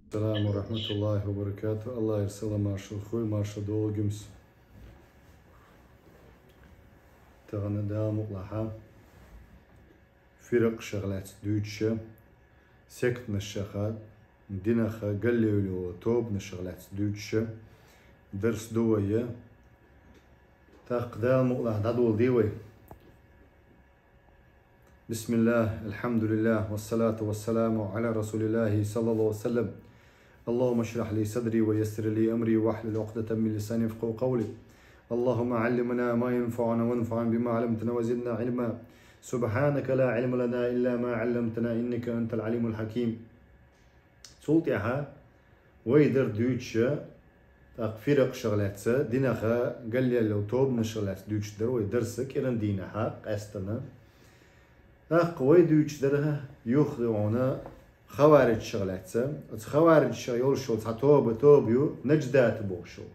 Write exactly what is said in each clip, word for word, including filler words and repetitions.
السلام ورحمة الله وبركاته. Аллахьера салам-маршал хуй, маршал долгимс. Тахана Дала мукълахьа фиракъ шагӀлац дуьйцуша, сектнаш шаха, динах галлевлю тобнаш шагӀлац дуьйцуша дарс ду вай. ТӀаккха Дала мукълахьа дӀадоладе вай. بسم الله، الحمد لله، والصلاة والسلام على رسول الله صلى الله عليه وسلم. اللهم اشرح لي صدري ويسر لي أمري واحلل عقدة من لساني يفقهوا قولي. اللهم علمنا ما ينفعنا وانفعنا بما علمتنا وزدنا علما. سبحانك لا علم لنا إلا ما علمتنا إنك أنت العليم الحكيم. Цул тӀехьа вай дар дуьйцуша, тӀаккха фиракъ шагӀлац, динах галлевлю тобнаш шагӀлац дуьйцуш дар вай дарс кӀиран дийнахьа къаьстана. ТӀаккха вай дуьйцуш дар юха хьуна хаваридж шагӀлац. Оцу хаваридж шагӀ йолуш йолу цхьа тоба, тоба ю, Надждат бохуш йолу.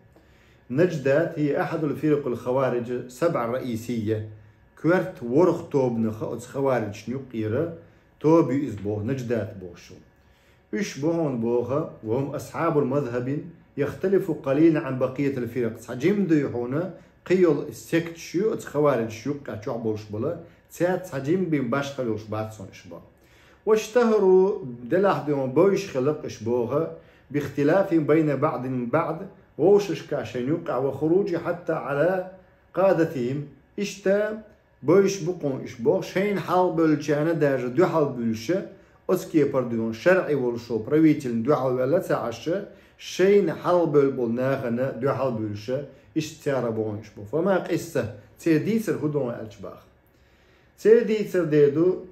Надждат هي أحد الفرق الخوارج السبعة الرئيسية. Коьрта ворхӀ тобанах оцу хавариджашна юккъера тоба ю иза боху, Надждат бохуш йолу. Уьш бу хьуна боху, وهم أصحاب مذهب يختلف قليلا عن بقية الفرق. Цхьа жимма дуй хьуна, кхин йолу секташ ю оцу хавариджаш юккъехь чохь болуш бала, цаьрца цхьа жимма бен башхалла йолуш бац хьуна уьш боху. واشتهروا, делахь дуй хьуна, бовзуш хилла-кх уьш боху, باختلافهم بين بعضهم بعض, вовшашкахь шайна юккъехь, وخروجهم حتى على قادتهم. Иштта бовзуш бу хьуна уьш боху, шайна хьалхабевллачарна даже дуьхьал буьйлуша, оцу кепара дуй хьуна шарӀи волуш волу правительна дуьхьал ваьлла ца Ӏаш, шайна хьалхабевлла болу нахана дуьхьал буьйлуша, иштта цара бу хьуна уьш боху. فما القصة, церан дийцар хӀун ду хьуна аьлча боху. Церан дийцар дер ду,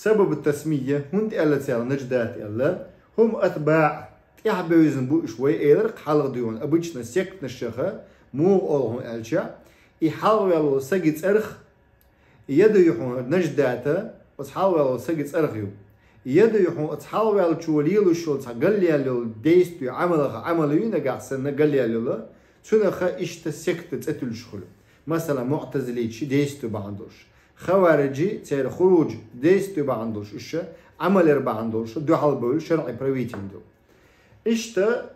سبب التسمية, хӀунда аьлла цара Надждат аьлла, هم أتباع, тӀаьхьабевзина бу уьш, вай элира-кх хьалха дуй хьуна, обычно сектнаш шаха, муха олу хьуна аьлча, и хьалхаваьлла волу саги цӀарах, я дуй хьуна Надждата, оцу хьалхаваьлла волу саги цӀарах ю. Я дуй хьуна оцу хьалхаваьллачо лелош йолу цхьа галлаьлла йолу действие, Ӏамалах Ӏамал ю нагахь санна галлаьлла йолу, цунах иштта секта цӀе туьллуш хуьлу. Масала, муӀтазилиташ действие бахьана долуш. Хавариджи, церан хурудж действие бахьана долуш, уьш Ӏамал яр бахьана долуш, дуьхьал бевлла шарӀи правительна ду. Иштта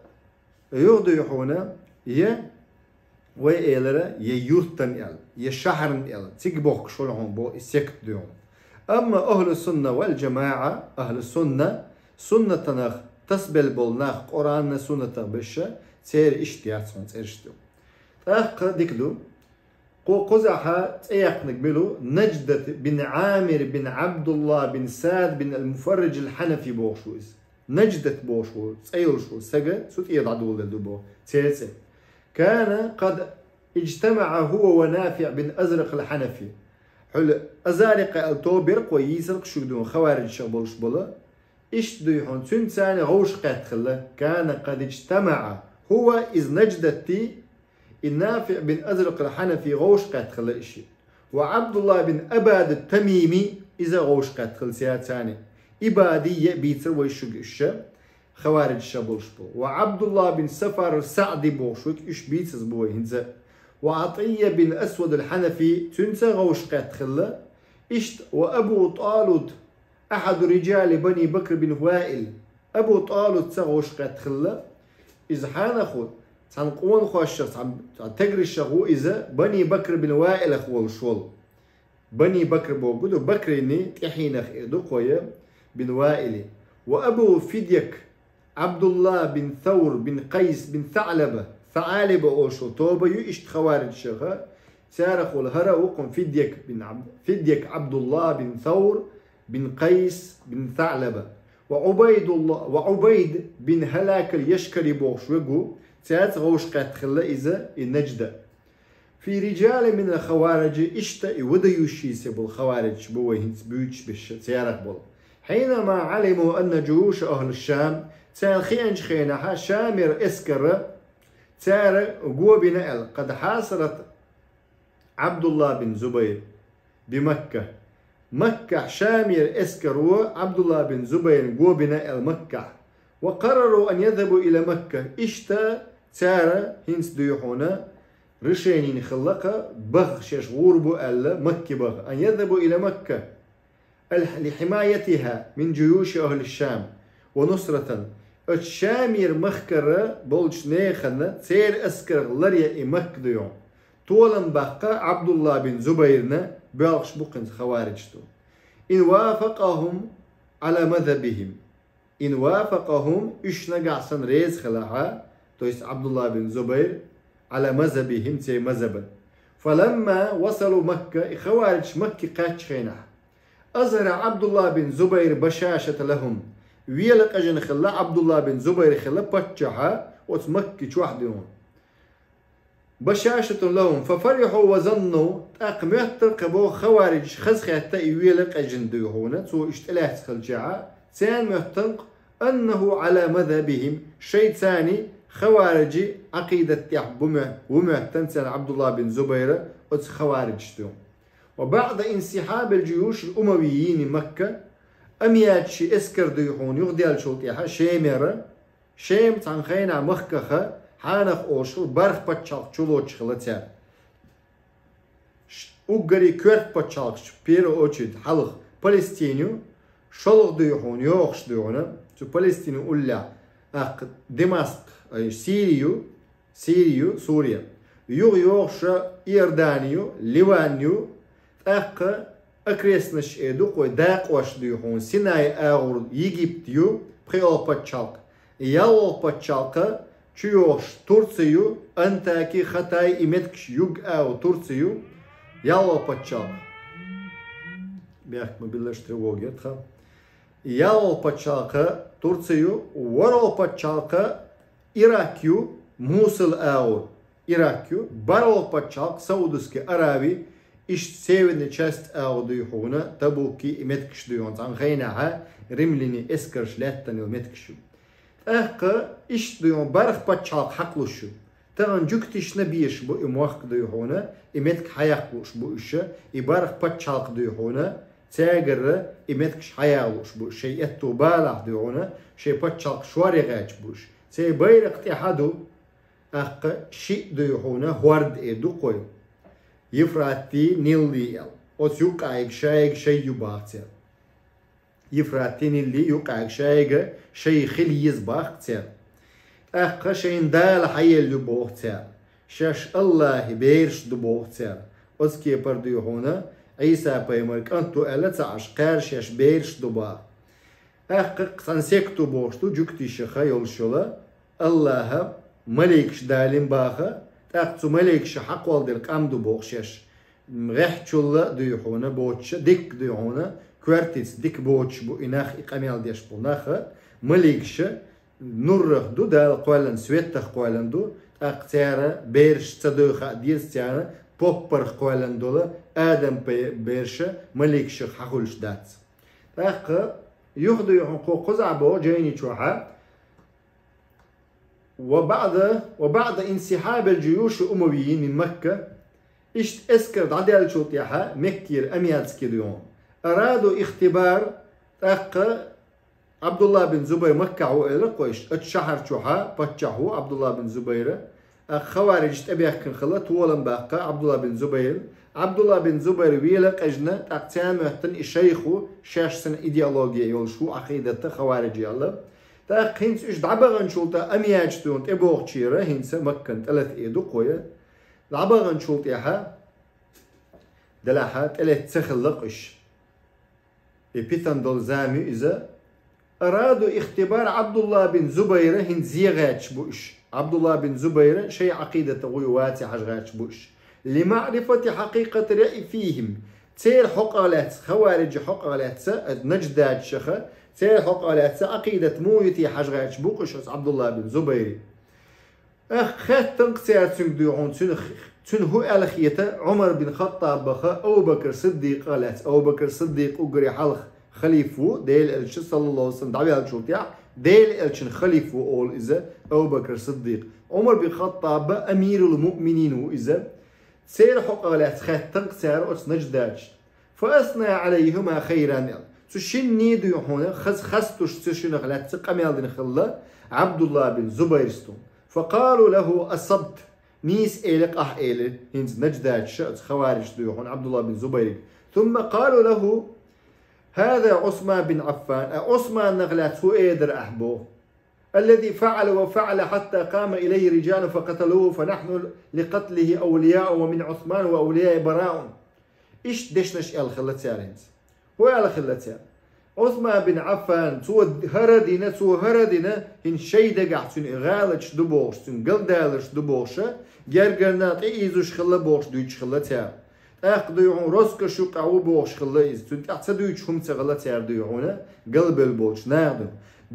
юха дуй хьуна, я вай элира, я юртан аьлла, я шахьаран аьлла, цига бохкуш хуьлу хьуна боху и секта дуй хьуна. Амма ахӀлу сунна вал джамаӀа, ахӀлу сунна, суннатанах тасабелла болу нах, Къуръанна суннатах беша, церан иштта яц хьуна цӀераш ду. ТӀаккха дика ду. Кху кхузахьа цӀе яьккхинарг мила ву? Надждат бин Ӏамир бин Ӏабдулла бин Сад бин ал-Муфарридж ал-Хьанафи бохуш ву иза. Надждат бохуш ву, цӀе йолуш ву, сага цу тӀера дӀадоладелла ду боху, церан цӀе. كان قد اجتمع هو ونافع بن أزرق الحنفي. Хьуьлла Азарикъа аьлла тоба яр-кх вай, йийцира-кх шуьга дуьйна, хавариджашах болуш бала. Иштта дуй хьуна, цуьнца царна гӀовшах кхетта хилла. كان قد اجتمع هو, иза Надждати, и Нафиъ бин Азракъ ал-Хьанафи гӀовшах кхетта хилла иша. Ва Ӏабдулла бин Абад ат-Тамими, иза гӀовшах кхетта хилла цаьрца цхьаьна. Ибадий а бийцира вай шуьга уьш, хавариджашах болуш бу. Ва Ӏабдулла бин Сафар ас-СаӀди бохуш ву, уьш бийцаза бу вай хӀинца. Ва Ӏатийя бин Асвад ал-Хьанафи, цуьнца а гӀовшах кхетта хилла. Иштта ва Абу ТӀалут, ахьаду риджали бани Бакр бин Ваил, Абу ТӀалутца гӀовшах кхетта хилла. Иза хьанах ву? Цхьана къонахошах, цхьана, цхьана теграшах ву иза, бани Бакр бин Ваилах волуш волу. Бани Бакр бохург ду, Бакрийн тӀаьхьенах эр ду кхо я, бин Ваили. Ва Абу Фидьяк, Ӏабдулла бин Савр бин Къайс бин СаӀлаба, СаӀалиба олуш волу тоба ю иштта хавариджашах, царах волу хӀара ву-кх Фидьяк бин Ӏаб-, Фидьяк Ӏабдулла бин Савр бин Къайс бин СаӀлаба. Ва Ӏубайдулла, ва Ӏубайд бин Хьалак ал-Яшкари бохуш верг ву, цаьрца гӀовшах кхетта хилла иза, и Наджда. في رجال من الخوارج, иштта и выдающийся болу хавариджаш бу вай хӀинца буьйцуш беша, царах болу. حينما علموا أن جيوش أهل الشام, царна хиъначу хенахьа Шамера эскара цара го бина аьлла, قد حاصرت عبد الله بن الزبير بمكة. Маккахь Шамера эскаро Ӏабдулла бин Зубайрна го бина аьлла Маккахь. وقرروا أن يذهبوا إلى مكة. Иштта цара хӀинца дуй хьуна решени хилла-кх баха шаьш гӀур бу аьлла Макке баха. أن يذهبوا إلى مكة لحمايتها من جيوش أهل الشام ونصرة. Оцу Шамера махкара болчу нехана церан эскарх ларъян и Макка дуй хьуна. Толам баккха Ӏабдулла бин Зубайрна боьлхуш бу хӀинца хаварижаш ду. إن وافقهم على مذهبهم. إن وافقهم, уьш нагахь санна реза хилахь, то есть Ӏабдулла бин Зубайр, على مذهبهم, церан мазхӀабан. فلما وصلوا مكة, и хаварижаш Макке кхаьччу хенахь, أظهر عبد الله بن الزبير بشاشة لهم. Вела къежна хилла Ӏабдулла бин Зубайр хилла паччахь оцу Макки чохь дуй хьуна. بشاشة لهم ففرحوا وظنوا, тӀаккха моьттар кхин боху хаварижаш хазахетта и вела къежна дуй хьуна, цо уьш тӀелаьцна хилчахь, царна моьттан кхин أنه على مذهبهم, шайца царна хаварижийн Ӏакъидат тӀехь бу моь-, ву моьттан царна Ӏабдулла бин Зубайра оцу хаварижаш дуй хьуна. وبعد انسحاب الجيوش الأموية من مكة, Амиядийн эскар дуй хьуна юхаделлачул тӀаьхьа Шемера, Шем цхьана хенахь Махках, хьанах олуш хилла, бархӀ пачхьалкх чулоцуш хилла цара. Ш-, уггаре коьрта пачхьалкхаш, в первую очередь, хьалха Палестина ю, шолгӀа дуй хьуна, йогӀуш дуй хьуна, цу Палестина уллехь, тӀаккха Дамаск, ай, Сири ю, Сири ю, Сурия. ЮхайогӀуш Иордани ю, Ливан ю, тӀаккха окрестность эр ду-кх вай, дакъош дуй хьуна, Синай агӀор Египет ю, пхоьалгӀа пачхьалкх. ЯлхолгӀа пачхьалкх чуйогӀуш Турци ю, Антаки, Хатай, и меттигаш, юг агӀо Турци ю, ялхолгӀа пачхьалкх. Бехк ма биллалаш, тревога яц тхан. ЯлхолгӀа пачхьалкх Турци ю, ворхӀалгӀа пачхьалкх Ирак ю, Мусул агӀор Ирак ю, бархӀалгӀа пачхьалкх Саудовский Араби, иштта северный часть агӀо дуй хьуна, Табуки, и меттигаш дуй хьуна, цхьана хенахь римлянийн эскарш лаьттина йолу меттигаш ю. ТӀаккха иштта дуй хьуна, бархӀ пачхьалкх хьакхалуш ю. Тахана жуьгташна беш бу и мохк дуй хьуна, и меттиг хьаяккха лууш бу уьш, и бархӀ пачхьалкх дуй хьуна, цаьргара и меттигаш хьаяха лууш бу уьш, шайн аьтту балахь дуй хьуна, шайн пачхьалкх шоръян гӀерташ бу уьш. Церан байракх тӀехь ду, тӀаккха шиъ дуй хьуна, хӀорд эр ду-кх вай, Евфрати, Нилли аьлла. Оцу юккъехь шайга шай ю боху церан. Евфрати, Нилли юккъехь шайга шай хила еза боху церан. ТӀаккха шайна Дала хьаелла ю боху церан. Шаьш АллахӀан бераш ду боху церан. Оцу кепара дуй хьуна, Ӏийса-пайхамаран кӀант ву аьлла ца Ӏаш, кхара шаьш бераш ду боху. ТӀаккха цхьана секта бохуш ду, жуьгташах йолуш йолу, АллахӀа маликаш далийна боху, тӀаккха цу маликаша хьакхолладелла къам ду боху шаьш. ГӀеххьачул а дуй хьуна боцуш, дикка дуй хьуна, коьртаца дика боцуш бу и нах, и къамел деш болу нах, маликаша нурах ду Дала кхоьллина, светах кхоьллина ду, тӀаккха цара бераш ца дойла хаа деза царна, поппарх кхоьллина долу Адам пай-, бераша маликашах хьахуьлуш дац. ТӀаккха юха дуй хьуна кху-, кхузахь боху жайни чохь: وبعد، وبعد انسحاب الجيوش الأموية من مكة, иштта эскар дӀадаьллачул тӀаьхьа Меккера Амиядский дуй хьуна, أرادوا اختبار, тӀаккха Ӏабдулла бин Зубайр Маккахь ву элира-кх вайша, оцу шахьар чохь паччахь ву Ӏабдулла бин Зубайр, тӀаккха хаварижаш тӀебаьхкина хилла, толам баккха Ӏабдулла бин Зубайр. Ӏабдулла бин Зубайр вела къежна, тӀаккха царна моьттан и шайх ву, шаьш санна идеология йолуш ву, Ӏакъидата хаварижи аьлла. ТӀаккха хӀинца уьш дӀабаханчул тӀаьхьа Амиядаш дуй хьуна тӀебогӀучера, хӀинца Маккана тӀелата эр ду-кх вай, дӀабаханчул тӀаьхьа, делахь тӀелетта ца хилла-кх уьш. И питана долу зама ю иза. أرادوا اختبار عبد الله بن الزبير, хӀинца зен гӀерташ бу уьш. Ӏабдулла бин Зубайр шайн Ӏакъидата вуй ваций хьажа гӀерташ бу уьш. لمعرفة حقيقة الرأي فيهم. Церан хьокъах лаьцна, хаварижийн хьокъах лаьцна, наждачаша, церан хьокъах лаьцна Ӏакъидат муха ю те хьажа гӀерташ бу-кх уьш оцу Ӏабдулла бин Зубайре. Ах, хаьттина-кх цара цуьнга дуй хьуна, цуьнан, цуьнан хӀун аьлла хета Ӏумар бин Хаттабах Абу Бакр Сиддикъах лаьцна. Абу Бакр Сиддикъ уггаре хьалха халифа ву, Делан элча, саллаллаху алейхи ва саллям, дӀаваьллачул тӀаьхьа, Делан элчан халифа ву олу иза, Абу Бакр Сиддикъ. Ӏумар бин Хаттаб амирул муъминин ву иза. Церан хьокъах лаьцна хаьттина-кх цара оцу наждачашна. فأثنى عليهما خيرا аьлла. Цу шинна дуй хьуна хаз-, хастуш цу шиннах лаьцна къамел дина хилла Ӏабдулла бин Зубайрс дуй хьуна. فقالوا له: أصبت. Нийса элира-кх ахь, элира хӀинца наждачаша оцу хаварижашна дуй хьуна Ӏабдулла бин Зубайрга. ثم قالوا له: هذا عثمان بن عفان. А Ӏусманах лаьцна хӀун эр дара ахь боху? الذي فعل وفعل حتى قام إليه رجال فقتلوه، فنحن لقتله أولياء، ومن عثمان وأولياء براء. Иштта дешнаш аьлла хилла цара хӀинца. ХӀун аьлла хилла цара? Ӏусман бин Ӏаффан, цо хӀара дина, цо хӀара дина, хӀинца шоай дагахь цуьнан гӀалаташ ду бохуш, цуьнан галдаларш ду бохуш, гергара тӀеийзаш хилла бохуш дуьйцуш хилла цара. ТӀаккха дуй хьуна, роскошан юкъахь ву бохуш хилла иза. Цунна тӀехь ца дуьйцуш хӀума ца хилла цара дуй хьуна, галбевлла болчу наха ду.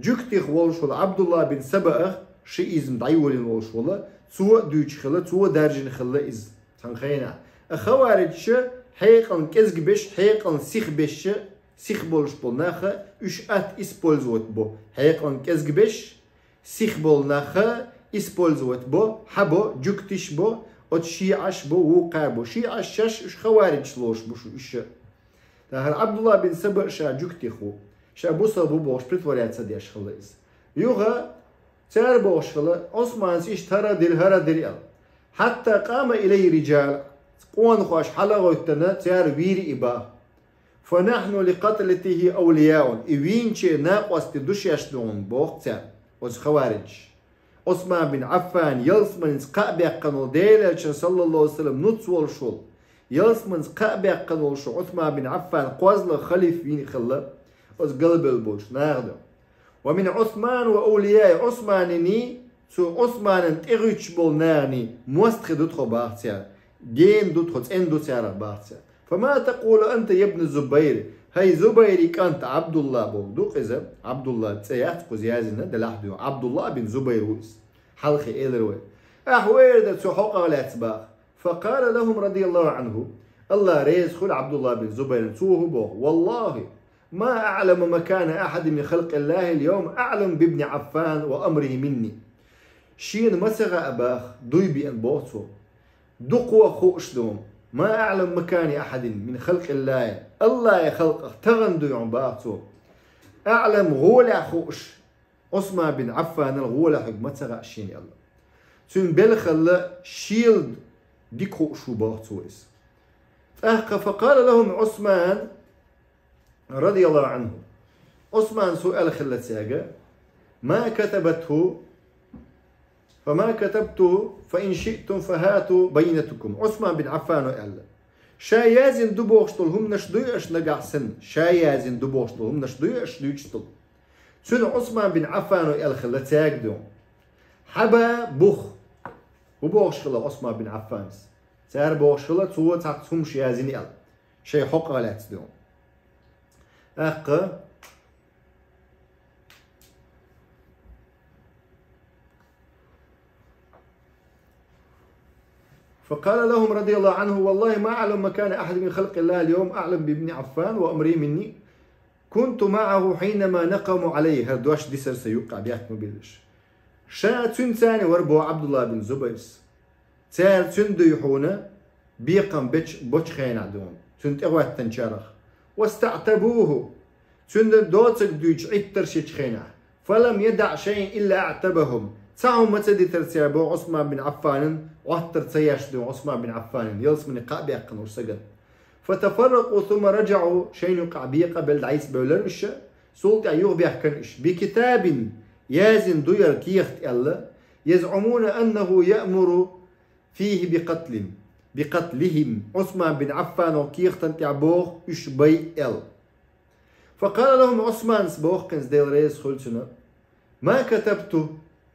Жуьгтех волуш волу Ӏабдулла бин Сабаах, шиизм дӀайолийна волуш волу, цо а дуьйцуш хилла, цо а даржийна хилла иза цхьана хенахь. А хавариджаша хьекъална кӀезиг беш, хьекъална сих беш, сих болуш болу наха уьш атта использовать бо. Хьекъална кӀезиг беш, сих болу наха использовать бо, хьан бо, жуьгтиш бо, оцу шиӀаш бо, вукхара бо. ШиӀаш шаьш уьш хавариджаш лоруш бу шу уьш. ТӀаккха Ӏабдулла бин Саба ша жуьгтех ву. Ша бусалба ву бохуш притворяться деш хилла иза. Юха цара бохуш хилла, Ӏусманца иштта хӀара дира, хӀара дира аьлла. حتى قام إليه رجال. Къонахоша хьала а гӀоьттина, цара вийра и баха. فنحن لقتلته أولياء. И вийначеран накъостий ду шаьш дуй хьуна боху цара, оцу хавариджаша. Ӏусман бин Ӏаффан ялсаманица кхаъ баьккхина волу Делан Элчанан, саллаллаху Ӏалайхи ва саллам, нуц волуш волу, ялсаманица кхаъ баьккхина волуш волу Ӏусман бин Ӏаффан кхозлагӀа халифа вийна хилла оцу галбевлла болчу наха ду. ومن عثمان وأوليائه, Ӏусманиний, цу Ӏусманан тӀегӀуьттуш болу наханий мостагӀий ду тхо баха цара, гена ду тхо, цӀена ду царах баха цара. فما تقول أنت يا ابن الزبير؟ ХӀай Зубайран кӀант Ӏабдулла боху ду-кх иза, Ӏабдулла цӀе яц кхуза яздина, делахь дуьйна Ӏабдулла бин Зубайр ву иза. Хьалхе элира вай. Ахь хӀун эр дара цу хьокъах лаьцна баха? فقال لهم رضي الله عنه, АллахӀ реза хуьлда Ӏабдулла бин Зубайрна, цо хӀун боху: والله ما أعلم مكان أحد من خلق الله اليوم أعلم بابن عفان وأمره مني. Шена ма ца хаьа баха, дуй беана боху цо. Дукха хууш ду хьуна. ما أعلم مكان أحد من خلق الله, АллахӀан халкъах тахана дуй хьуна баха цо. أعلم, гӀолехь хууш, Ӏусман бин Ӏаффанал гӀолехь хьоьга ма ца хаьа шена аьлла. Цуьнан белхалла шийла дика хууш ву боху цо иза. ТӀаккха فقال لهم عثمان رضي الله عنه. Ӏусманца аьлла хилла цаьрга: ما كتبته فما كتبته فإن شئتم فهاتوا بينتكم. Ӏусман бин Ӏаффано аьлла: ша яздина ду бохуш долу хӀуманаш дуй аша нагахь санна, ша яздина ду бохуш долу хӀуманаш дуй аша дуьйцуш долу? Цуьнан Ӏусман бин Ӏаффано аьлла хилла цаьрга дуй хьуна: хьаба бух. ХӀун бохуш хилла Ӏусман бин Ӏаффанас? Цара бохуш хилла, цо цхьацца хӀуманаш яздина аьлла, шайн хьокъах лаьцна дуй хьуна. ТӀаккха فقال لهم رضي الله عنه: والله ما أعلم مكان أحد من خلق الله اليوم أعلم بابن عفان وأمره مني. كنت معه حينما نقموا عليه. ХӀара дош дисар сан юккъехь бехк ма биллалаш. Ша цуьнца цхьаьна вара боху Ӏабдулла бин Зубайрс. Цара цуьнан дуй хьуна бекхам бечу, бочу хенахь дуй хьуна, цуьнан тӀегӀоьттинчарах. واستعتبوه. Цуьнан доцург дуьйцуш Ӏиттарш йечу хенахь. فلم يدع شيئا إلا أعتبهم. Цхьа хӀума ма ца дитара цара боху Ӏусман бин Ӏаффанан, Ӏоттар ца еш дуй хьуна Ӏусман бин Ӏаффанан, ялсамане кхаъ баьккхина волу сагана. فتفرقوا ثم رجعوا, шайна юкъахь бекъа а белла дӀасабевллера уьш, цул тӀаьхьа юхабаьхкина уьш. بكتاب, яздина ду хӀара кехат аьлла, يزعمون أنه يأمر فيه بقتل، بقتلهم. Ӏусман бин Ӏаффано кехатан тӀехь боху уьш бай аьлла. فقال لهم Ӏусманас боху кхинца, Дела реза хуьлда цунна: ما كتبت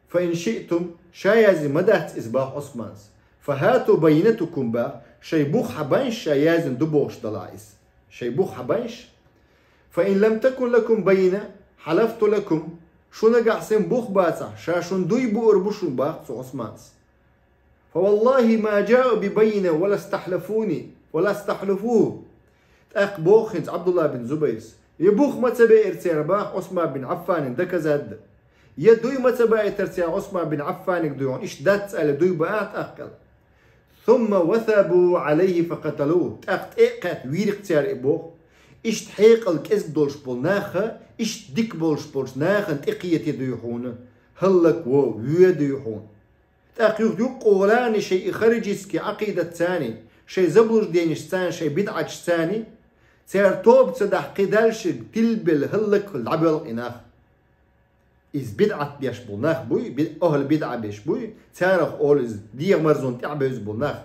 فإن شئتم, ша яздина ма дац иза боху Ӏусманас. فهاتوا بينتكم боху, шайн бух хьабайнаш, ша яздина ду бохуш делахь иза. Шайн бух хьабайнаш. فإن لم تكن لكم بينة حلفت لكم, шун нагахь санна бух бацахь, ша шун дуй буур бу шуна боху цу Ӏусманас. فوالله ما جاءوا ببينة ولا استحلفوني، ولا استحلفوه. ТӀаккха боху хӀинца Ӏабдулла бин Зубайрс: я бух ма ца беара цара боху Ӏусман бин Ӏаффанан доказать дан, я дуй ма ца баийтара цара Ӏусман бин Ӏаффаниг дуй хьуна, иштта дац аьлла дуй баахь тӀаккха аьлла. ثم وثبوا عليه فقتلوه. ТӀаккха тӀе а кхетта вийра-кх цара и боху. Иштта хьекъал кӀезиг долуш болу наха, иштта дика болуш болчу нахана тӀекхетий дуй хьуна, хӀаллакво, воь дуй хьуна. ТӀаккха юха юккъехула шайн и харижитский Ӏакъидатца, шайн заблужденешца, шайн бидӀаташца, цара тоба ца дахь кхин дальше тилбелла хӀаллаквелла дӀабоьлху и нах. Иза бидӀат беш болу нах буй, би-, ахӀла бидӀа беш буй, царах олу иза дегӀан марзонна тӀаьхьабевза болу нах.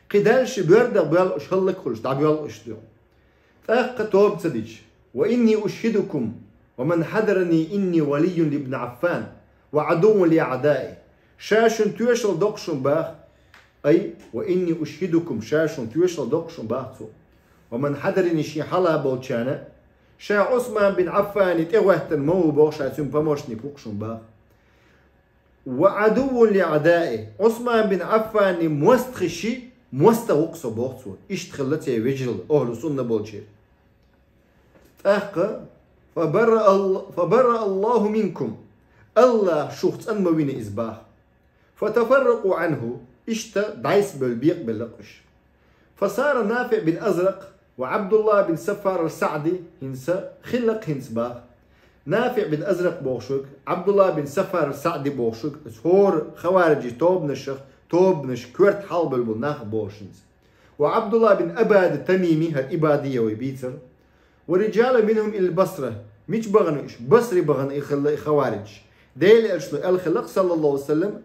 Кхин дальше боьрдах боьлла уьш, хӀаллакьхуьлуш, дӀабоьлла уьш дуьхьа. ТӀаккха тоба ца дича: «Ва инни ушхидукум, ва ман хьадарани инни валийюн либни Аффан, ва Ӏадуввун ли аъдаи». Ша шуна тоьшалла доккху шуна баха. Ай, «ва инни ушхидукум», ша шуна тоьшалла доккху шуна баха цо. «Ва ман хьадарани», шен хьалха болчарна, ша Ӏусман бин Аффани тӀегӀоьттина ма ву боху, ша цуьнан помощник ву-кх шуна баха. «Ва Ӏадуввун ли аъдаи», Ӏусман бин Аффанан мостагӀий, мостагӀа ву-кх со боху цо. Иштта хилла церан вежаралла, ахӀлу сунна болчеран. ТӀаккха: «Фабарра Алл-, фабарра Аллаху минкум», АллахӀа шух цӀан ма вина иза баха. «Фатафарракъу Ӏанху», иштта дӀасабевлла бекъабелла-кх уьш. «Фасара НафиӀ бин Азракъ ва Ӏабдуллахь бин Саффар ал-СаӀди», хӀинца хилла-кх хӀинца баха. НафиӀ бин Азракъ бохуш верг, Ӏабдуллахь бин Саффар ал-СаӀди бохуш верг, оцу хӀора хаварижийн тобанашах, тобанаш коьрта хьалабевлла болу нах бохуш хӀинца. «Ва Ӏабдуллахь бин Ӏубада Тамими», хӀара Ӏубадийя вай бийцар. «Ва риджалун минхум илал Басра». Мича бахана уьш? Басре бахана и хилла и хаварижаш. Делан Элчано аьлла хилла-кх, саллаллаху Ӏалайхи ва саллам,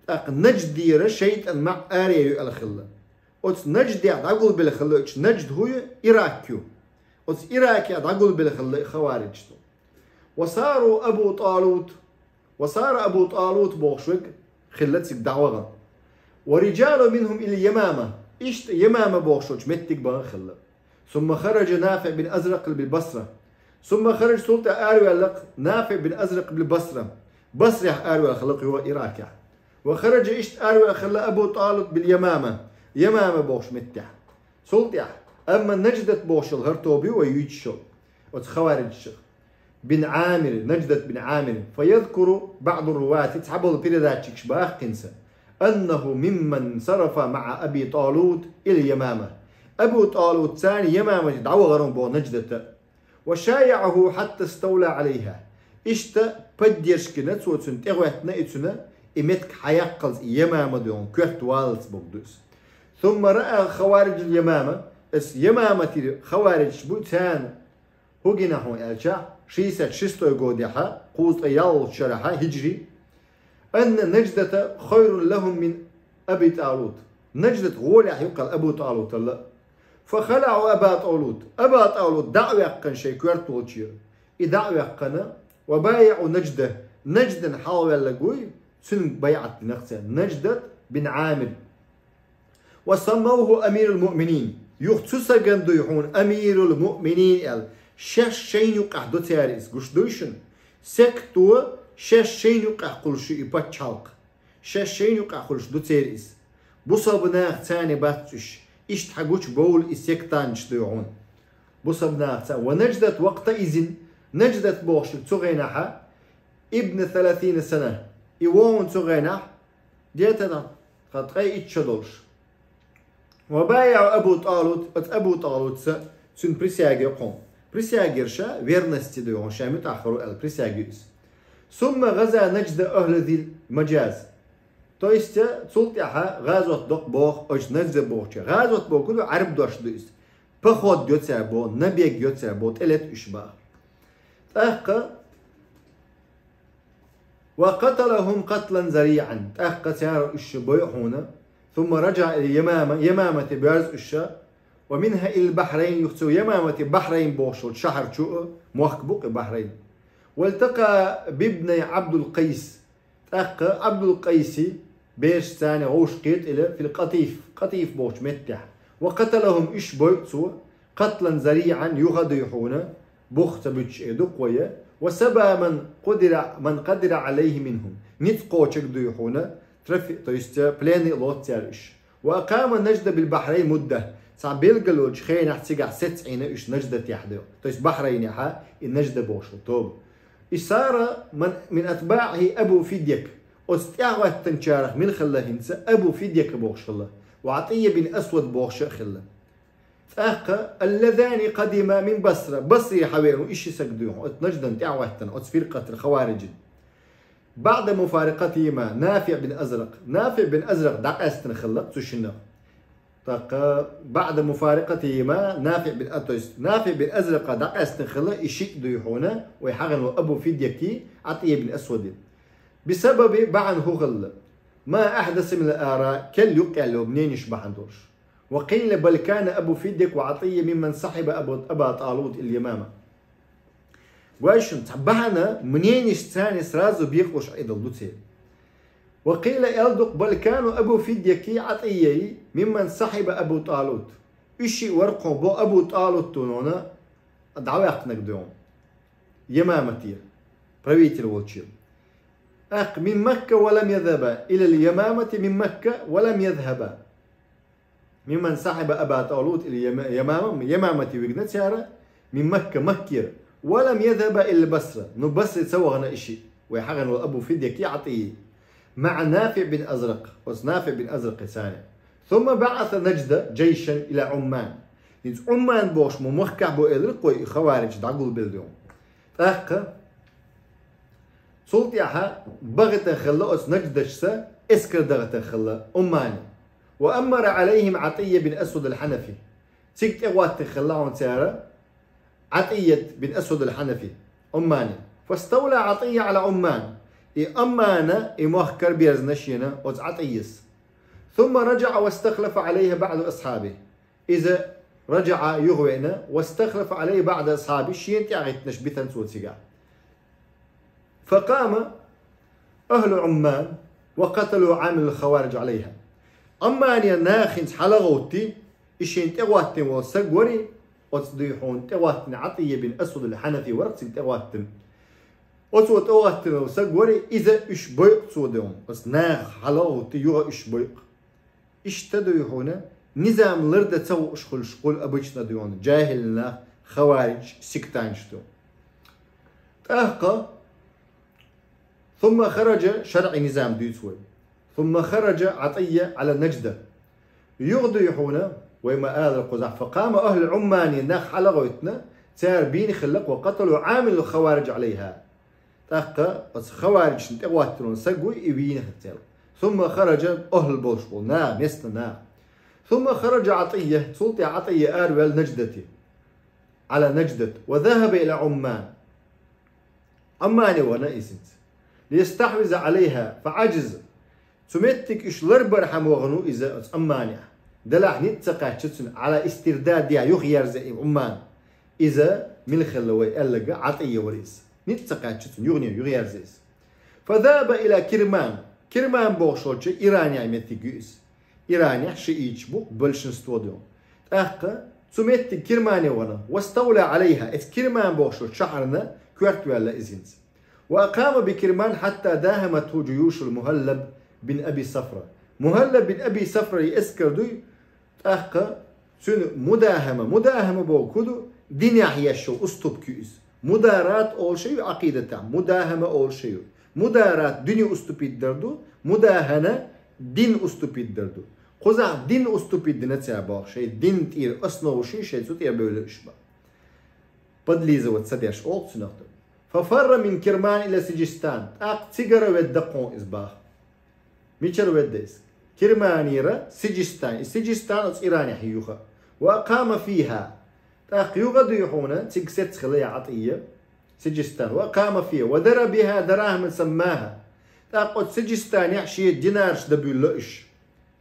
тӀаккха Наждера шайтӀан маӀа аре ю аьлла хилла. Оцу Наждехь дӀагулбелла хилла, оцу Нажд хӀу ю? Ирак ю. Оцу Иракехь дӀагулбелла хилла и хаварижаш. «Ва сару Абу ТӀалут». «Ва сара Абу ТӀалут» бохуш верг хилла цига дӀавахана. «Ва риджалун минхум илал Ямама». Иштта Ямама бохуш волчу меттиг бахана хилла. «Сумма хараджа НафиӀ бин Азракъ лил Басра». «Сумма хараджа», цул тӀаьхьа араваьлла-кх НафиӀ бин Азракъ лил Басра. Басрехь араваьлла хилла-кх хӀара Иракехь. «Ва хараджа», иштта араваьлла хилла «Абу ТӀалут лил Ямама». Ямама бохуш меттехь. Цул тӀаьхьа. Амма Наждат бохуш йолу хӀара тоба ю вай юьйцуш йолу оцу хаварижашах. «Бин Ӏамир», Наждат бин Ӏамир. «Фаязкуру баӀду рувати», цхьаболу передатчикаш баха хӀинца, «аннаху мимман сарафа маӀа Аби ТӀалут илал Ямама». Абу ТӀалут царна Ямама тӀе дӀавахара боху Наждата. «Ва шаяӀаху хьатта ставла Ӏалайха». Иштта поддержка йина цо цунна, тӀегӀоьттина и цуьнан, и меттиг хьаяккхалц, и Ямама дуьхьал коьрта валлалц боху ду иза. «Сумма раъа хавариджал Ямама», оцу Ямаматера хаварижаш бу царна, хӀу гина хьуна аьлча, шестьдесят шестой годехьа, кхузткъе ялхолгӀачу шарахьа хӀиджри, «анна Наждата хайрун лахум мин Аби ТӀалут». Наждат гӀолехь ю-кх аьлла Абу ТӀалутал. «Фа халаӀу Аба ТӀалут». Аба ТӀалут дӀа а ваьккхина шайн коьрта волчера. И дӀа а ваьккхина, «ва баяӀу Нажда». Наждан хьалхаваьлларг вуй, цуьнга байӀат дина-кх цара. Наждат бин Ӏамир. «Ва саммавху амирал муъминин». Юха цу сагана дуй хьуна амирул муъминин аьлла. Шаьш шайна юкъахь ду цара иза, гуш дуй шуна? Секто шаьш шайна юкъахь кхуллуш ю и пачхьалкх. Шаьш шайна юкъахь хуьлуш ду церан иза. Бусалба наха царна бац уьш. Иштта хьан гучу бовлу и сектанташ дуй хьуна. Бусалба наха царна. «Ва Наждат вакъта изин». Наждат бохуш цу гӀенахьа, «ибна саласина сана». И вогӀун цу гӀенахь, где-то тхан ткъе итт шо долуш. «Ва баяӀа Абу ТӀалут», оцу Абу ТӀалутца цуьнан присяга йо кхуьнан. Присяга яра ша верности дуй хьуна, ша муьтӀахь хир ву аьлла присяга ю иза. «Сумма гӀаза Нажда ахла зил маджаз». То есть, цул тӀаьхьа гӀазот доккху боху оцу Нажда бохучу. ГӀазот боху ду, Ӏарб дош ду иза. Поход йо цара боху, набег йо цара боху, тӀелета уьш баха. ТӀаккха «ва каталахум катлан зариӀан». ТӀаккха цара уьш бойу хьуна. «Сумма раджаӀа илал Ямама». Ямамате боьрзу уьш. «Ва минха илал Бахрайн». Юха цу Ямамате Бахрайн бохуш волчу шахьар чу а, мохк бу-кх и Бахрайн. «Валтакъа бибнай Ӏабдул Къайс». ТӀаккха Ӏабдул Къайси бераш царна гӀовш кхетӀила фил Къатиф, Къатиф бохучу меттехь. «Ва каталахум», уьш бойу цо, «катлан зариӀан», юха дуй хьуна, бух ца буьтуш эр ду-кх вай, «ва саба ман къудира, ман къадира Ӏалайхи минхум». Ницкъ кхочург дуй хьуна, трофе-, то есть, э, пленный лоцу цара уьш. «Ва акъама Нажда бил Бахрайн мудда». Цхьа билгал йолчу хенахь цигахь сецна Ӏийна уьш Наждатехь дуй. То есть Бахрайнехьа и Нажда бохуш тоба. «И сара ман, мин атбаӀихи Абу Фидьяк». Оцу тӀаьхьахӀоьттинчарах мила хилла хӀинца, Абу Фидьяк бохуш хилла. «Ва Ӏатийя бин Асвад» бохуш а хилла. ТӀаккха «аллазани къадима мин Басра». Басре хьавеана ву и ши саг дуй хьуна, оцу Наждан тӀаьхьахӀоьттина, оцу фиркъатал хавариджин. «БаӀда муфаракъатихима НафиӀ бин Азракъ». НафиӀ бин Азракъ дӀакъаьстина хилла цу шиннах. ТӀаккха بعد مفارقتهما نافع بن، а, то есть НафиӀ бин Азракъа дӀакъаьстина хилла и шиъ, дуй хьона, вай хьагӀина волу Абу Фидьяки, Ӏатийя бин Асвади. بسبب, бахьана хӀун хилла? ما أحدث من الآراء, керла юккъе яьлла йолу мненеш бахьана долуш. وقيل بل كان أبو فديك وعطية ممن صحب أبو، أبا طالوت إلى اليمامة. Гой шуна, цхьа бахьана, мненеш царна сразу бекъалуш Ӏедал ду церан. وقيل, аьлла ду-кх, بل كانوا أبو فديك وعطية ممن صحب أبا طالوت. Уьш шиъ вара-кх хьуна бо Абу ТӀалут дуй хьона дӀаваьккхинарг дуй хьуна Ямаматера, правитель волчу. ТӀаккха من مكة ولم يذهبا إلى اليمامة من مكة ولم يذهبا. ممن صحب أبا طالوت إلى اليم-، اليمامة, Ямамате вигна цара, من مكة, Маккера, ولم يذهبا إلى البصرة, ну, Басре ца вахана и шиъ, вай хьагӀина волу Абу Фидьяки, Ӏатийя, مع نافع بن أزرق, оцу НафиӀ бин Азракъи царна. ثم بعث نجد جيشا إلى عمان. ХӀинца Ӏумман бохуш ма махкахь бу элира-кх вай и хавариж дӀагулбелла дуй хьуна. ТӀаккха цул тӀаьхьа бахийтина хилла оцу Наждашца, эскар дахийтина хилла Ӏуммане. وأمر عليهم عطية بن أسود الحنفي. Цига тӀегӀоттина хилла хьуна цара Ӏатийят бин Асвад ал-Хьанафи, Ӏуммане. فاستولى عطية على عمان. И Ӏуммана и мохк караберзина шена оцу Ӏатийяс. ثم رجع واستخلف عليها بعض أصحابه. Иза ражаӀа, юхавеана, واستخلف عليها بعض أصحابه, шена тӀаьхьахӀиттинарш битина цо цигахь. فقام أهل عمان وقتلوا عامل الخوارج عليها. Ӏуммане наха хӀинца хьалагӀовтти, и шена тӀегӀоттина волу саг вари, оцу дуй хьуна тӀегӀоттина Ӏатийя бин Асвад ал-Хьанафи вара-кх цига тӀегӀоттина. Оцо тӀегӀоттина волу саг вари, иза уьш бойу-кх цо дуй хьуна. Оцу наха хьалагӀовтти, юха уьш бойу-кх. Иштта дуй хьуна, низам лардан ца хууш хуьлуш хуьлу обычно дуй хьуна, жахӀил нах, хаваридж, сектанташ ду. ТӀаккха ثم خرج, шарӀи низам дуьйцу вай. ثم خرج عطية على نجدة. Юха дуй хьуна, вай ма-аллара кхузахь, فقام أهل عمان, нах хьалагӀойтина, цара бийна хилла-кх, وقتلوا عامل الخوارج عليها. ТӀаккха оцу хавариджашна тӀегӀоттина саг ву и вийна хилла цара. ثم خرج أهل болуш болу наха, местный наха. ثم خرج عطية, цул тӀаьхьа Ӏатийя араваьлла Наждате, على نجدة, وذهب إلى عمان. Ӏуммане вахана иза хӀинца. ليستحوذ عليها فعجز. Цу меттиг уьш ларбархьама вахана ву иза оцу Ӏумманехь. Делахь ницкъ ца кхаьчча цуьнан على استردادها, юхаерза и Ӏумман. Иза мила хилла вай аьлларг, Ӏатийя вара иза. Ницкъ ца кхаьчча цуьнан юхане, юхаерза иза. فذهب إلى كرمان. Кирман бохуш волчу Иранехь меттиг ю иза. Иранехь шиӀиташ бу-кх большинство дуй хьуна. ТӀаккха цу меттиг Кирмане вахана, واستولى عليها, эцу Кирман бохуш волчу шахьарна коьртаваьлла иза хӀинца. وأقام بكرمان حتى داهمته جيوش المهلب بن أبي صفرة. Мухаллаб бин Аби Сафра и эскар дуй, тӀаккха цуьнан мудахьама, мудахьама бохург хӀун ду, динехь еш йолу уступка ю иза. Мударат олуш ю Ӏакъидатехь, мудахьама олуш ю. Мударат дин уступить дар ду, мудахьана дин уступить дар ду. Кхузахь дин уступить дина цара боху, шайн дин тӀера основа ши, шайн цу тӀера бевлла уьш бан. Подлизывать ца деш олу цунах ду. ففر من كرمان إلى سجستان. ТӀаккха цигара ведда кхуьнан иза баха. Мичара ведда иза? Кирманера Сиджистан. И Сиджистан оцу Иранехь юха. وأقام فيها. ТӀаккха юха дуй хьуна, цига сецна хилла я Ӏатийя. Сиджистан. وأقام فيها. وذرى بها دراهم سماها. ТӀаккха оцу Сиджистанехь шен динарш дан буьллу уьш.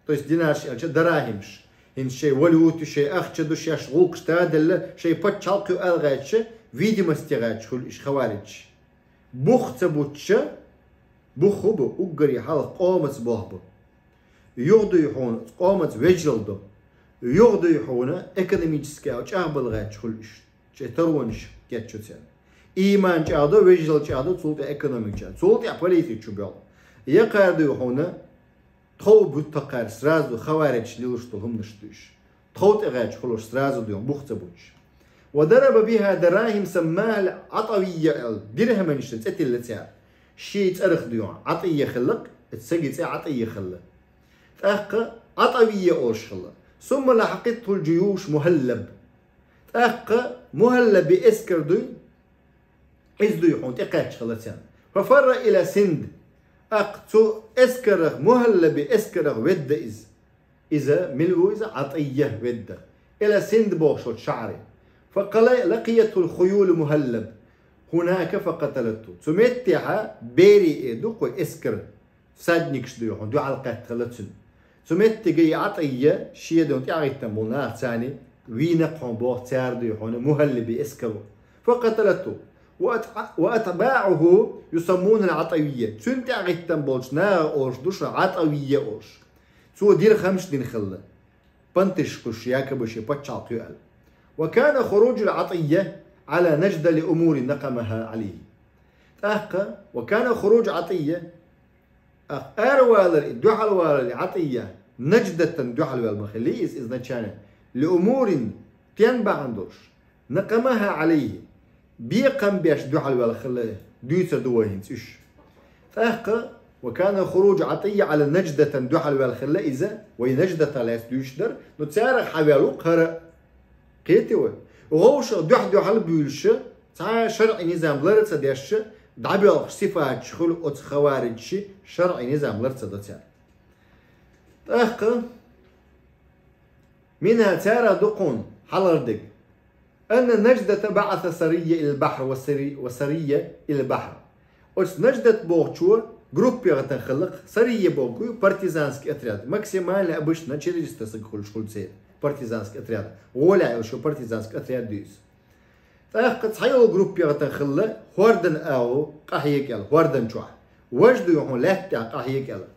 То есть динарш аьлча дарахимаш. ХӀинца шайн валюта, шайн ахча ду, шаьш гӀуллакхаш таделла, шайн пачхьалкх ю аьлла гӀерташ, видимости гӀерташ хуьлу уьш хавариджаш. Бух ца буттуш, бух хӀун бу, уггаре хьалха къомаца болх бу. Юха дуй хьуна, къомаца вежаралла ду. Юха дуй хьуна, экономически чӀагӀбала гӀерташ хуьлу уьш. Шайн таронаш кечйо церан. Ийман чӀагӀдо, вежаралла чӀагӀдо, цул тӀаьхьа экономика чӀагӀдо, цул тӀаьхьа политика чу боьлху. Я кхара дуй хьуна, тхов буьтту кхара сразу хавариджаш лелош долу хӀуманаш ду уьш. Тхов тӀе гӀерташ хуьлуш сразу дуй хьуна, бух ца буттуш. وضرب بها دراهم سماها العطوية аьлла, дирхӀаманашна цӀе тилла цара. Шен цӀарах дуй хьуна, Ӏатийя хилла-кх, оцу саган цӀе Ӏатийя хилла. ТӀаккха Ӏатавийя олуш хилла. ثم لحقته جيوش مهلب. ТӀаккха Мухаллаби эскар дуй, иза дуй хьуна тӀекхаьчча хилла царна. ففر إلى سند. ТӀаккха цу эскарах, Мухаллаби эскарах ведда иза. Иза мила ву иза? ӀатӀийя ведда. Ила Синд бохуш волчу шахьаре. فقل لقيته الخيول مهلب هناك فقتلته. Цу меттехьа берий э ду кху эскар, всадникаш дуй хьуна, дуьхьал кхетта хилла цуьнан. Цу меттиге и ӀатӀийя шен дуьхьа тӀаьхьахӀиттина болу нах царна вийна кхуьнан боху цара дуй хьуна Мухаллиби эскаро. فقتلته وأتباعه يسمونه العطوية. Цуьнан тӀаьхьахӀиттина болчу наха олуш ду шу ӀатӀавийя олуш. Цо дирхамаш дина хилла. Пантиш кхуш якобы шен пачхьалкхе аьлла. وكان خروج العطية على نجدة لأمور نقمها عليه. ТӀаккха وكان خروج عطية, ах, аравалар и дуьхьалвалар и ӀатӀийя Наждатан дуьхьалваьлла ма хилли иза изначально, لأمور, тен бахьана долуш, نقمها عليه, бекхам беш дуьхьалваьлла хилла дуьйцур ду вай хӀинца уьш. ТӀаккха وكان خروج عطية على نجدة дуьхьалваьлла хилла иза, вай Наждата лаьцна дуьйцуш дара, но царах хьаваьлла ву кхара. Кхетий вай? ГӀовшах дуьхь-дуьхьал буьйлуша, цхьа а шарӀи низам лар а ца дешша, дӀабоьлхуш сифаташ хуьлу оцу хавариджаши, шарӀи низам лар ца до цара. ТӀаккха منها, царах ду кхуна хьалхара дерг, أن نجدة بعث سرية إلى البحر وسري-, وسرية إلى البحر. Оцу Наждат бохучо группе гӀатан хиллакх, сария боху партизанский отряд, максимально обычно четыреста саг хуьлуш хуьлу церан партизанский отряд. ГӀолехь йолуш партизанский отряд ду иза. ТӀаккха цхьайолу группе гӀатан хилла хӀордан агӀо къахьега аьлла, хӀордан чохь. Важа дуй хьуна лаьтта тӀехь къахьега аьлла.